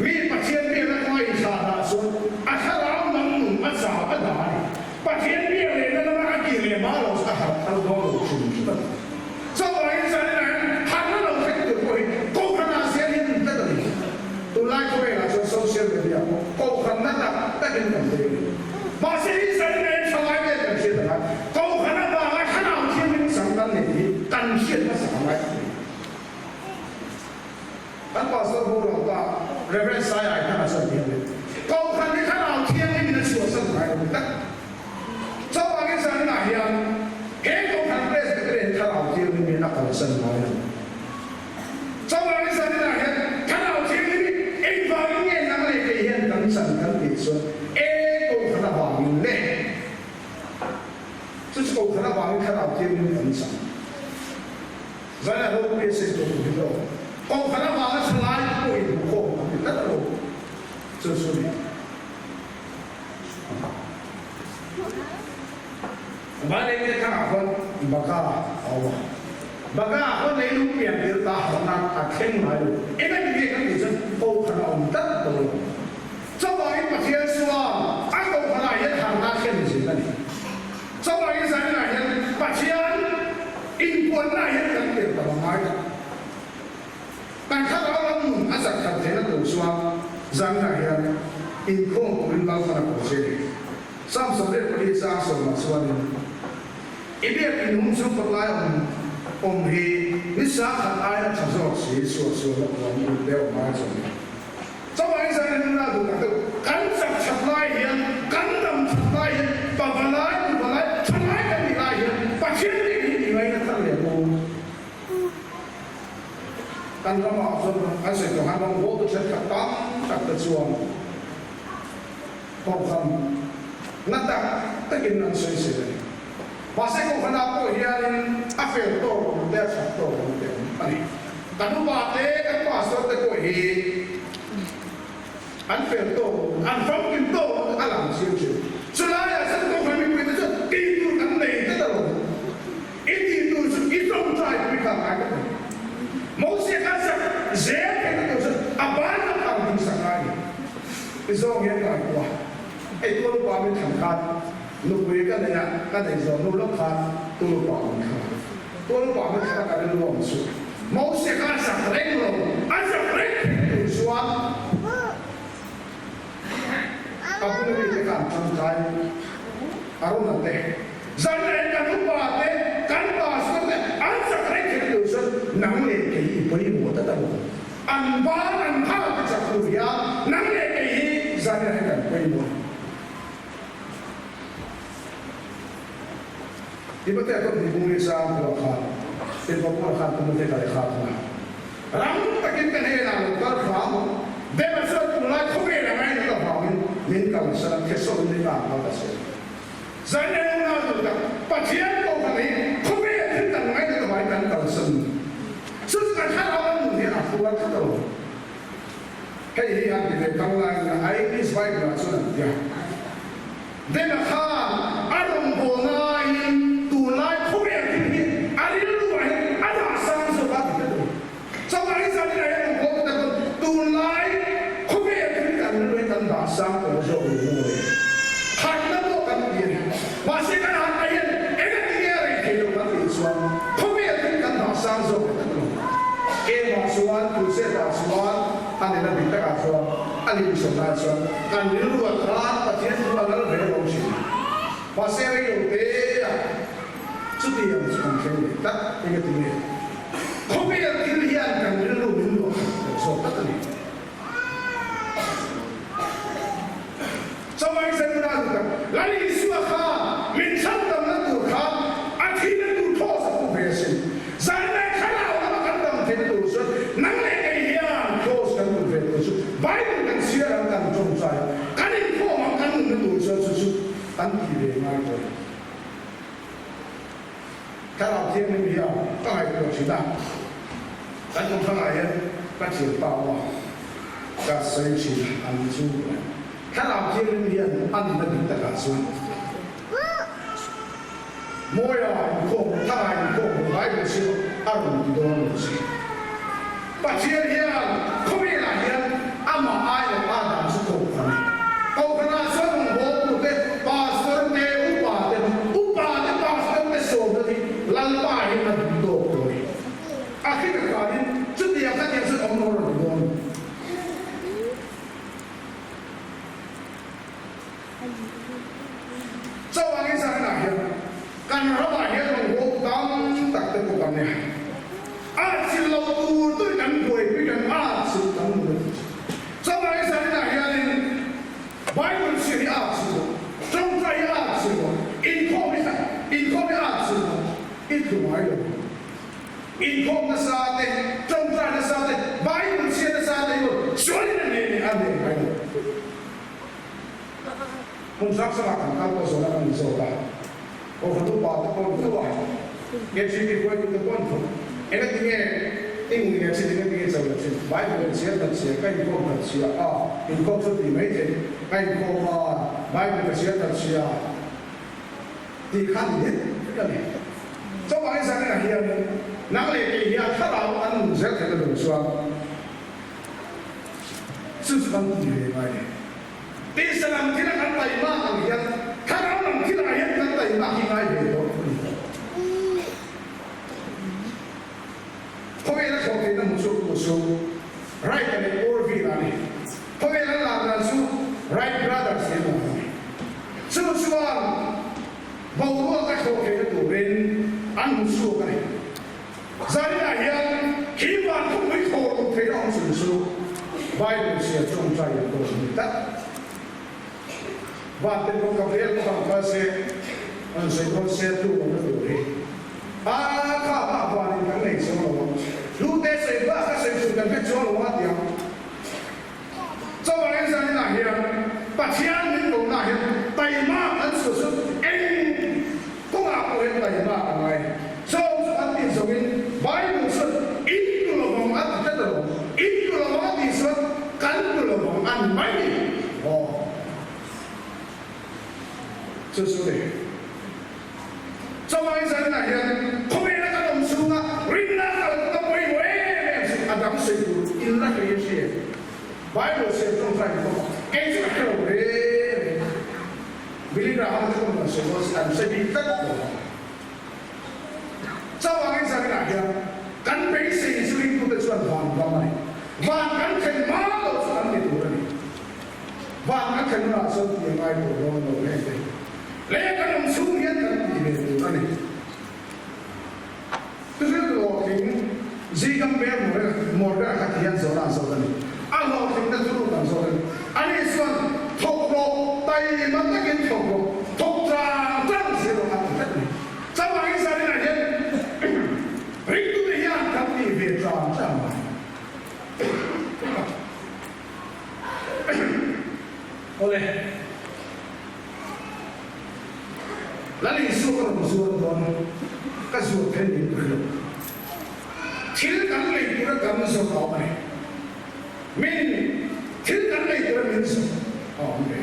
Mi Pathian biakna kawnga inthlah dah chuan a thlarau lam nun a chau a dah a ni. Pathian biak lehna lama a kir leh hma lo chu a harh thar dawn lo hrim hrim a ni. Chuvangin zaninah hian harhna lo thleng tur pawh hi Kohhranah zel hian in tlat a ni. Tunlai khawvelah chuan social media pawh Kohhranna tak takin kan veng a ni. Mahse hi. Kohhran avanga Thlarau Thianghlim chang kan nei hi kan hriat hmasak a ngai a ni. Kan Pastor boral ta Rev. Sai Ai Thanga chuan ti a ni. Kohhran hi Thlarau Thianghlimin a chhuahsan ngai lo tak. Chuvangin zaninah hian he Kohhran Presbyterian Thlarau Thianghlimin a kalsan ngai lo. Chuvangin zaninah hian Thlarau Thianghlim hi engvangin nge nang leh kei hian kan chan kan tih chuan e Kohhran avangin le chu chu Kohhran avangin Thlarau Thianghlim kan chan. Zaina ho PSA chu hmu lo. Kohhran avanga thalai te pawh inhmukhawm an ti tlat lo chu chu ni. Vaileite thangah khuan Baka a awm a. Baka ah khuan leilung pian tir ta harhna a thleng ngai lo. Engati nge kan tih chuan Kohhran a awm tlat tawh lo. Chuvangin Pathian chuan a Kohhranah hian harhna a thlen zel a ni. Chuvangin zaninah hian Pathian inpuanna hian kan pian tam a ngai tak. Kan thlarau lam nun a chak that theihna tur chuan zaninah hian inkhawm turin Lalpan a ko che a ni. Psalm 24 chang sawmah chuanin, I biak in hung chu kawtlai awm awm hi ni sangkhat aia tha zawk si suahsualna puan ul te awm ai chuan. Chuvangin zanin hun a duh tak deuh. Kan chak that lai hian, kan dam that lai hian, pavalai, tuvalai, thalai kan nih lai hian Pathian bik hi i ngaina thar leh maw? Kan ramah chuan kan sawi tawh han rawngbawltu thenkhat tam tak te chuan Kohhran na tak takin an sawi sel a ni. Mahse Kohhranah pawh hianin a fel tawk awm te, a that tawk awm te awm a ni. Kan upa te, kan pastor te pawh hi an fel tawk awm, an famkim tawk awm a lang chiang thin. Chulaiah chuan Kohhran mipui te chuan tih tur kan nei tlat alawm. I tih tur chu i tawngtai pui kha ngai ka ti. Mosia khan sak zel theihna tur chu a ban a phang ding sak ngai a ni. I zawng hian ka ngaihtuah. Hei tual upa min thlan khan nupui ka nei a, ka nei zawh hnu lawk khan tual upa min thlan a. Tual upa min thlan a ka rilru ang chu Mose kha a zak reng lo, a zak reng theih tur chuan a bula mite kha an tangkai a rawn a te. Zanleh kan upa te, kan pastor te an zak reng theih tur chuan nang leh kei i pawimawh ta ta lo. An ban an phal te chak tur hian nang leh kei hi zanah hian kan pawimawh. Timothea kawt hnih bung leh sang pawh khan Tirhkoh Paula khan Timothea ka lehkha a thawng a, Rang takin ka hnenah lo kal hram, Dema chuan tunlai khawvel a ngainat avangin min kalsan a, Thesalonika ah kal ta se. Zan leh unau duh tak, Pathian pawh kan hi khawvel thil kan ngainat avangin kan kalsan ni. Chu chu kan thlarau lam nun hian a hruai tlat a lo. Hei hi han ti ve thang laiin a English Bible ah chuan an ti a, Dena khan a rawngbâwl laiin tunlai khawvel thil hi a rilru ah hian a dah sang zawk a ti tlat a ni. Chuvangin zanin ah hian rawngbâwl tu te pawn tunlai khawvel thil kan rilru hi kan dah sang tawh zawk lo maw le? Khatna pawh kan ti a ni. Mahse kan han ah hian engati nge a rei thei lo kan tih chuan khawvel thil kan dah sang zawk leh tak lo. Keimah chuan crusade ah chuan a nena dik takah chuan a limchhawn lai chuan kan rilru ah khan Pathian chu a lal ve lo thin. Mahse rei lo te ah chutiang chu kan thleng leh tlat. Engati nge khawvel thil hian kan rilru min luah khat tawh zawk tlat a ni. Chawei Zenna duh tak, Lal Isua kha min chhandamna tur khan a thihna tur cross a pu ve asin. Zanlai thlarau lama kan dam theihna tur chuan nang leh kei hian cross kan put ve tur chu Bible kan chhiar ang kan tawngtai a, kan inkhawm ang kan nunna tur chuan chu chu kan ti ve ngai tawh. Thlarau Thianghlim hian ka ngaihtuah thin a, kan kum thangah hian ka thianpa awm a, ka sawi thin a, an chu Thlarau Thianghlim hian a nihna dik takah chuan Mawia inkhawm, Thlarau inkhawm rawh Bible chu a rawn ti dawn lo che. Pathian hian khawvelah hian amah ai lo a dan chu Kohhran a ni. Kohhranah chuan rawngbawltute, pastor te, upa te, upa te, pastor te sawmna hi Lalpa hian a duh tawk tawh a ni. A hring a kanin chutiang khatiang chuan awm lo rawn ti dawn. Chuvangin zaninah hian. Kan ramah hian rawngbawltu tam tak te pawh kan nia. Atchilh loh tur tur kan buaipui kan atchilh kan nun a ti. Chuvangin zaninah hianin Bible chhiar hi atchilh loh, tawngtai hi atchilh loh, inkhawm hi inkhawm hi atchilh loh i tlu ngai lo. Inkhawm nasa te, tawngtai nasa te, Bible chhiar nasa te hi sualin a nei a nei ngai lo. Hmun hrang hrangah kan kal pawh zawhna kan inzawt a, Kohhran upa te pawh an thu a, KGB hruaitu te pawh an thu. Engatinge i ngui leh thin, engatinge i cho leh thin? Bible in chhiar khat chhia, ka inkhawm khat chhia a, inkhawm chu tih mai theih, ka inkhawm a, Bible ka chhiar khat chhia tih kha ni dik vek a ni. Chuvangin zaninah hianin nang leh kei hian thlarau an nun zel theihna tur chuan chu chu kan ti ve ngai e. Tisa lam thila kan taimak ang hian thlarau lam thilah hian kan taimak hi ngai ve tawh a ni. Khawvela thlawh theihna hmu chhuak tu chu Wright-a leh Orville-a a ni. Khawvel an lak dan chu Wright Brothers hi an lak a ni. Chu chuan boruak a thlawh theihna turin an hmu chhuak a ni. Zaninah hian khi van thupui thaw lut theihna awm chhun chu Bible chhiar tawngtai an dawn a ni tlat. Van te pawh ka vel bawk ang kal se, an sawi dawn se tu awmna tur hi a kha bak vanin kan nei chuang lo ang. Hlute sawi bak a sawi tur kan hre chuang lo a ti ang. Chuvangin zaninah hian Pathian min kohnaah hian taimak an suh chu eng kawngah pawh hian taimak a ngai. Chawng chu an tih zawngin Bible chuan in tu lovang a ti tlat alawm. In tu lovang a tih chuan kan tu lovang a ni mai ni. Aw. Chu chu ni. Chuvangin zaninah hian khawvela kan awm chhunga rinna kalna pawimawh em em chu a dang sawi tur in la hrei a hria. Bible siam tawngtai ni bawk a, kei chu ka hre lo reng reng. Billy Graham te pawhin an sawi dawn si, an hre bik tlat lo a. Chuvangin zaninah hian kan beisei chu ringtute chuan van ram a ni. Van kan thlen hma lo chu kan ni tur a ni. Van kan thlen hunah chuan tih a ngai tawh dawn lo heng te. Lei kan awm chhung hian kan tih ve tur a ni. Thil hlawhtling zingam ber Morgan kha ti hian zawhna an zawt a ni. A hlawhtlingna chu ruk an zawt a ni. Ani chuan thawk rawh, taima takin thawk rawh, thawk tlang tlang zel rawh a ti tlat a ni. Chuvangin zaninah hian ringtute hian kan tih ve tlang tlang mai. Awle. Lal Isua ka rawn zuar dawn, ka zuar phei niin ka hria. Thil kan lei tura kan zawrh a awm a ni. Min thil kan lei tura min zawrh a awm ve.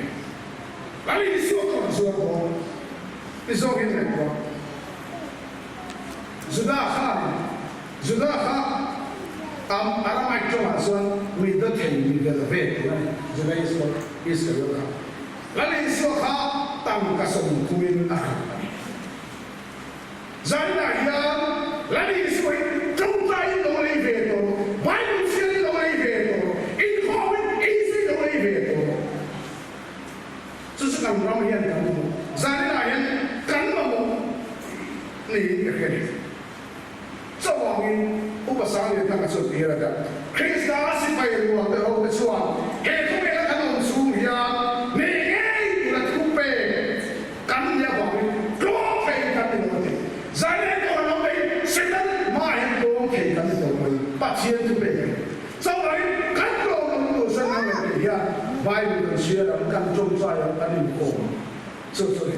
Lal Isua ka rawn zuar dawn ti zawngin ngaihtuah. Juda khanin Juda kha am Aramaic tawngah chuan mi dawthei mi vel ve tur a ni, Juda Iskariot kha. Lal Isua kha tangka 30 in a hralh a ni. Zaninah hian Lal Isua hi tawngtaiin lo lei ve tawh rawh, Bible chhiarin lo lei ve tawh rawh, inkhawmin Isua hi lo lei ve tawh rawh. Chu chu kan ram hian kan mamawh. Zaninah hian kan mamawh niin ka hria ni. Chuvangin Upa Sanglianthanga chuan ti hian a dah, Krista sipai rual te ho te chuan he khawvela kan awm chhung hian nei ngei tura thu pek kan nih avangin tlawm thei kan ni lo a ti. Zaileng pawh an awm mai, Satan hmaah hian tlawm thei kan ni tawh mai, Pathian thu pek a ni. Chuvangin kan tlawm lo tur chuan kan ngaihtuah hian Bible kan chhiar ang, kan tawngtai ang, kan inkawm ang. Chu chu a ni.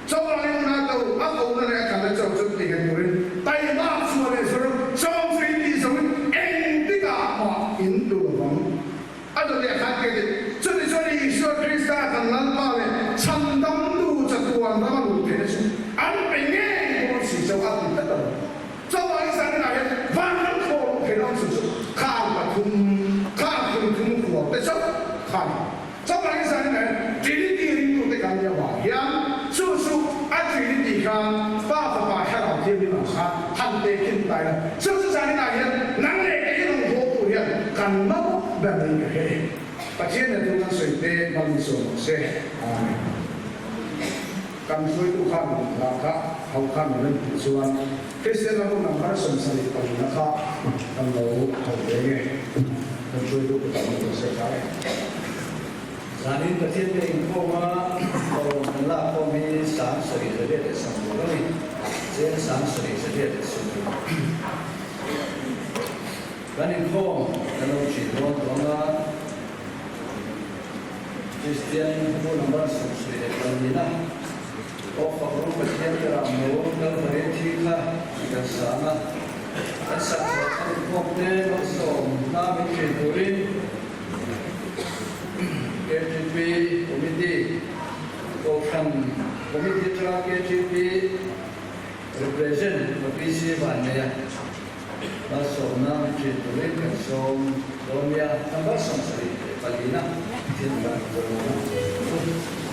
Chawngin na to a kohna leh a thlana cho chu ti nghet turin taimak chhuah leh zawr chawng chu in tih zoin engtikah mah in tu lovang. A dawt leh khat ke ti. Chutih chuan Isua Krista kan Lalpa leh Chhandamtu chatuan rama luh theihna chu an pe ngei dawn si cho a ti tlat a lo. Chawngin zaninah hian vanram thaw luh theihna awm chu chu khang pathum, khang thum thum khuar te chauh kha a ni. Chuvangin zanin hian Trinity ringtute kan nih avang hian chu chu a Trinity khan Pa, Fapa, Thlarau Thianghlim ang khan han pe khin ta ila, chu chu zaninah hian nang leh kei rawn haw tur hian kan mamawh ber niin ka hre. Pathian nen thu kan sawi te malin sawm rawh se. Amen. Kan. Kan hruaitu khan hla kha ho khan min rawn tih chuan Kristian ram number 74 na kha kan lo ho ve nge. Kan hruaitu kutah min rawn sawi ta e. Zanin Pathian te inkhawma kawlawm kan lak khawm hi 78 a ni. Cheng 78. Kan inkhawm kan lo thin dawn tawh anga Kristian bu number 74 na Aw Fakru Pathian te ram lo Kalvari thi kha kan sang a, kan sak zawh kan inkhawm te malsawm hna min thin turin KTP Committee, Kohhran Committee atanga KTP Represent ka PC Vanneia malsawmna min thin turin kan sawm dawn nia. Number 74 na thil kan zawh.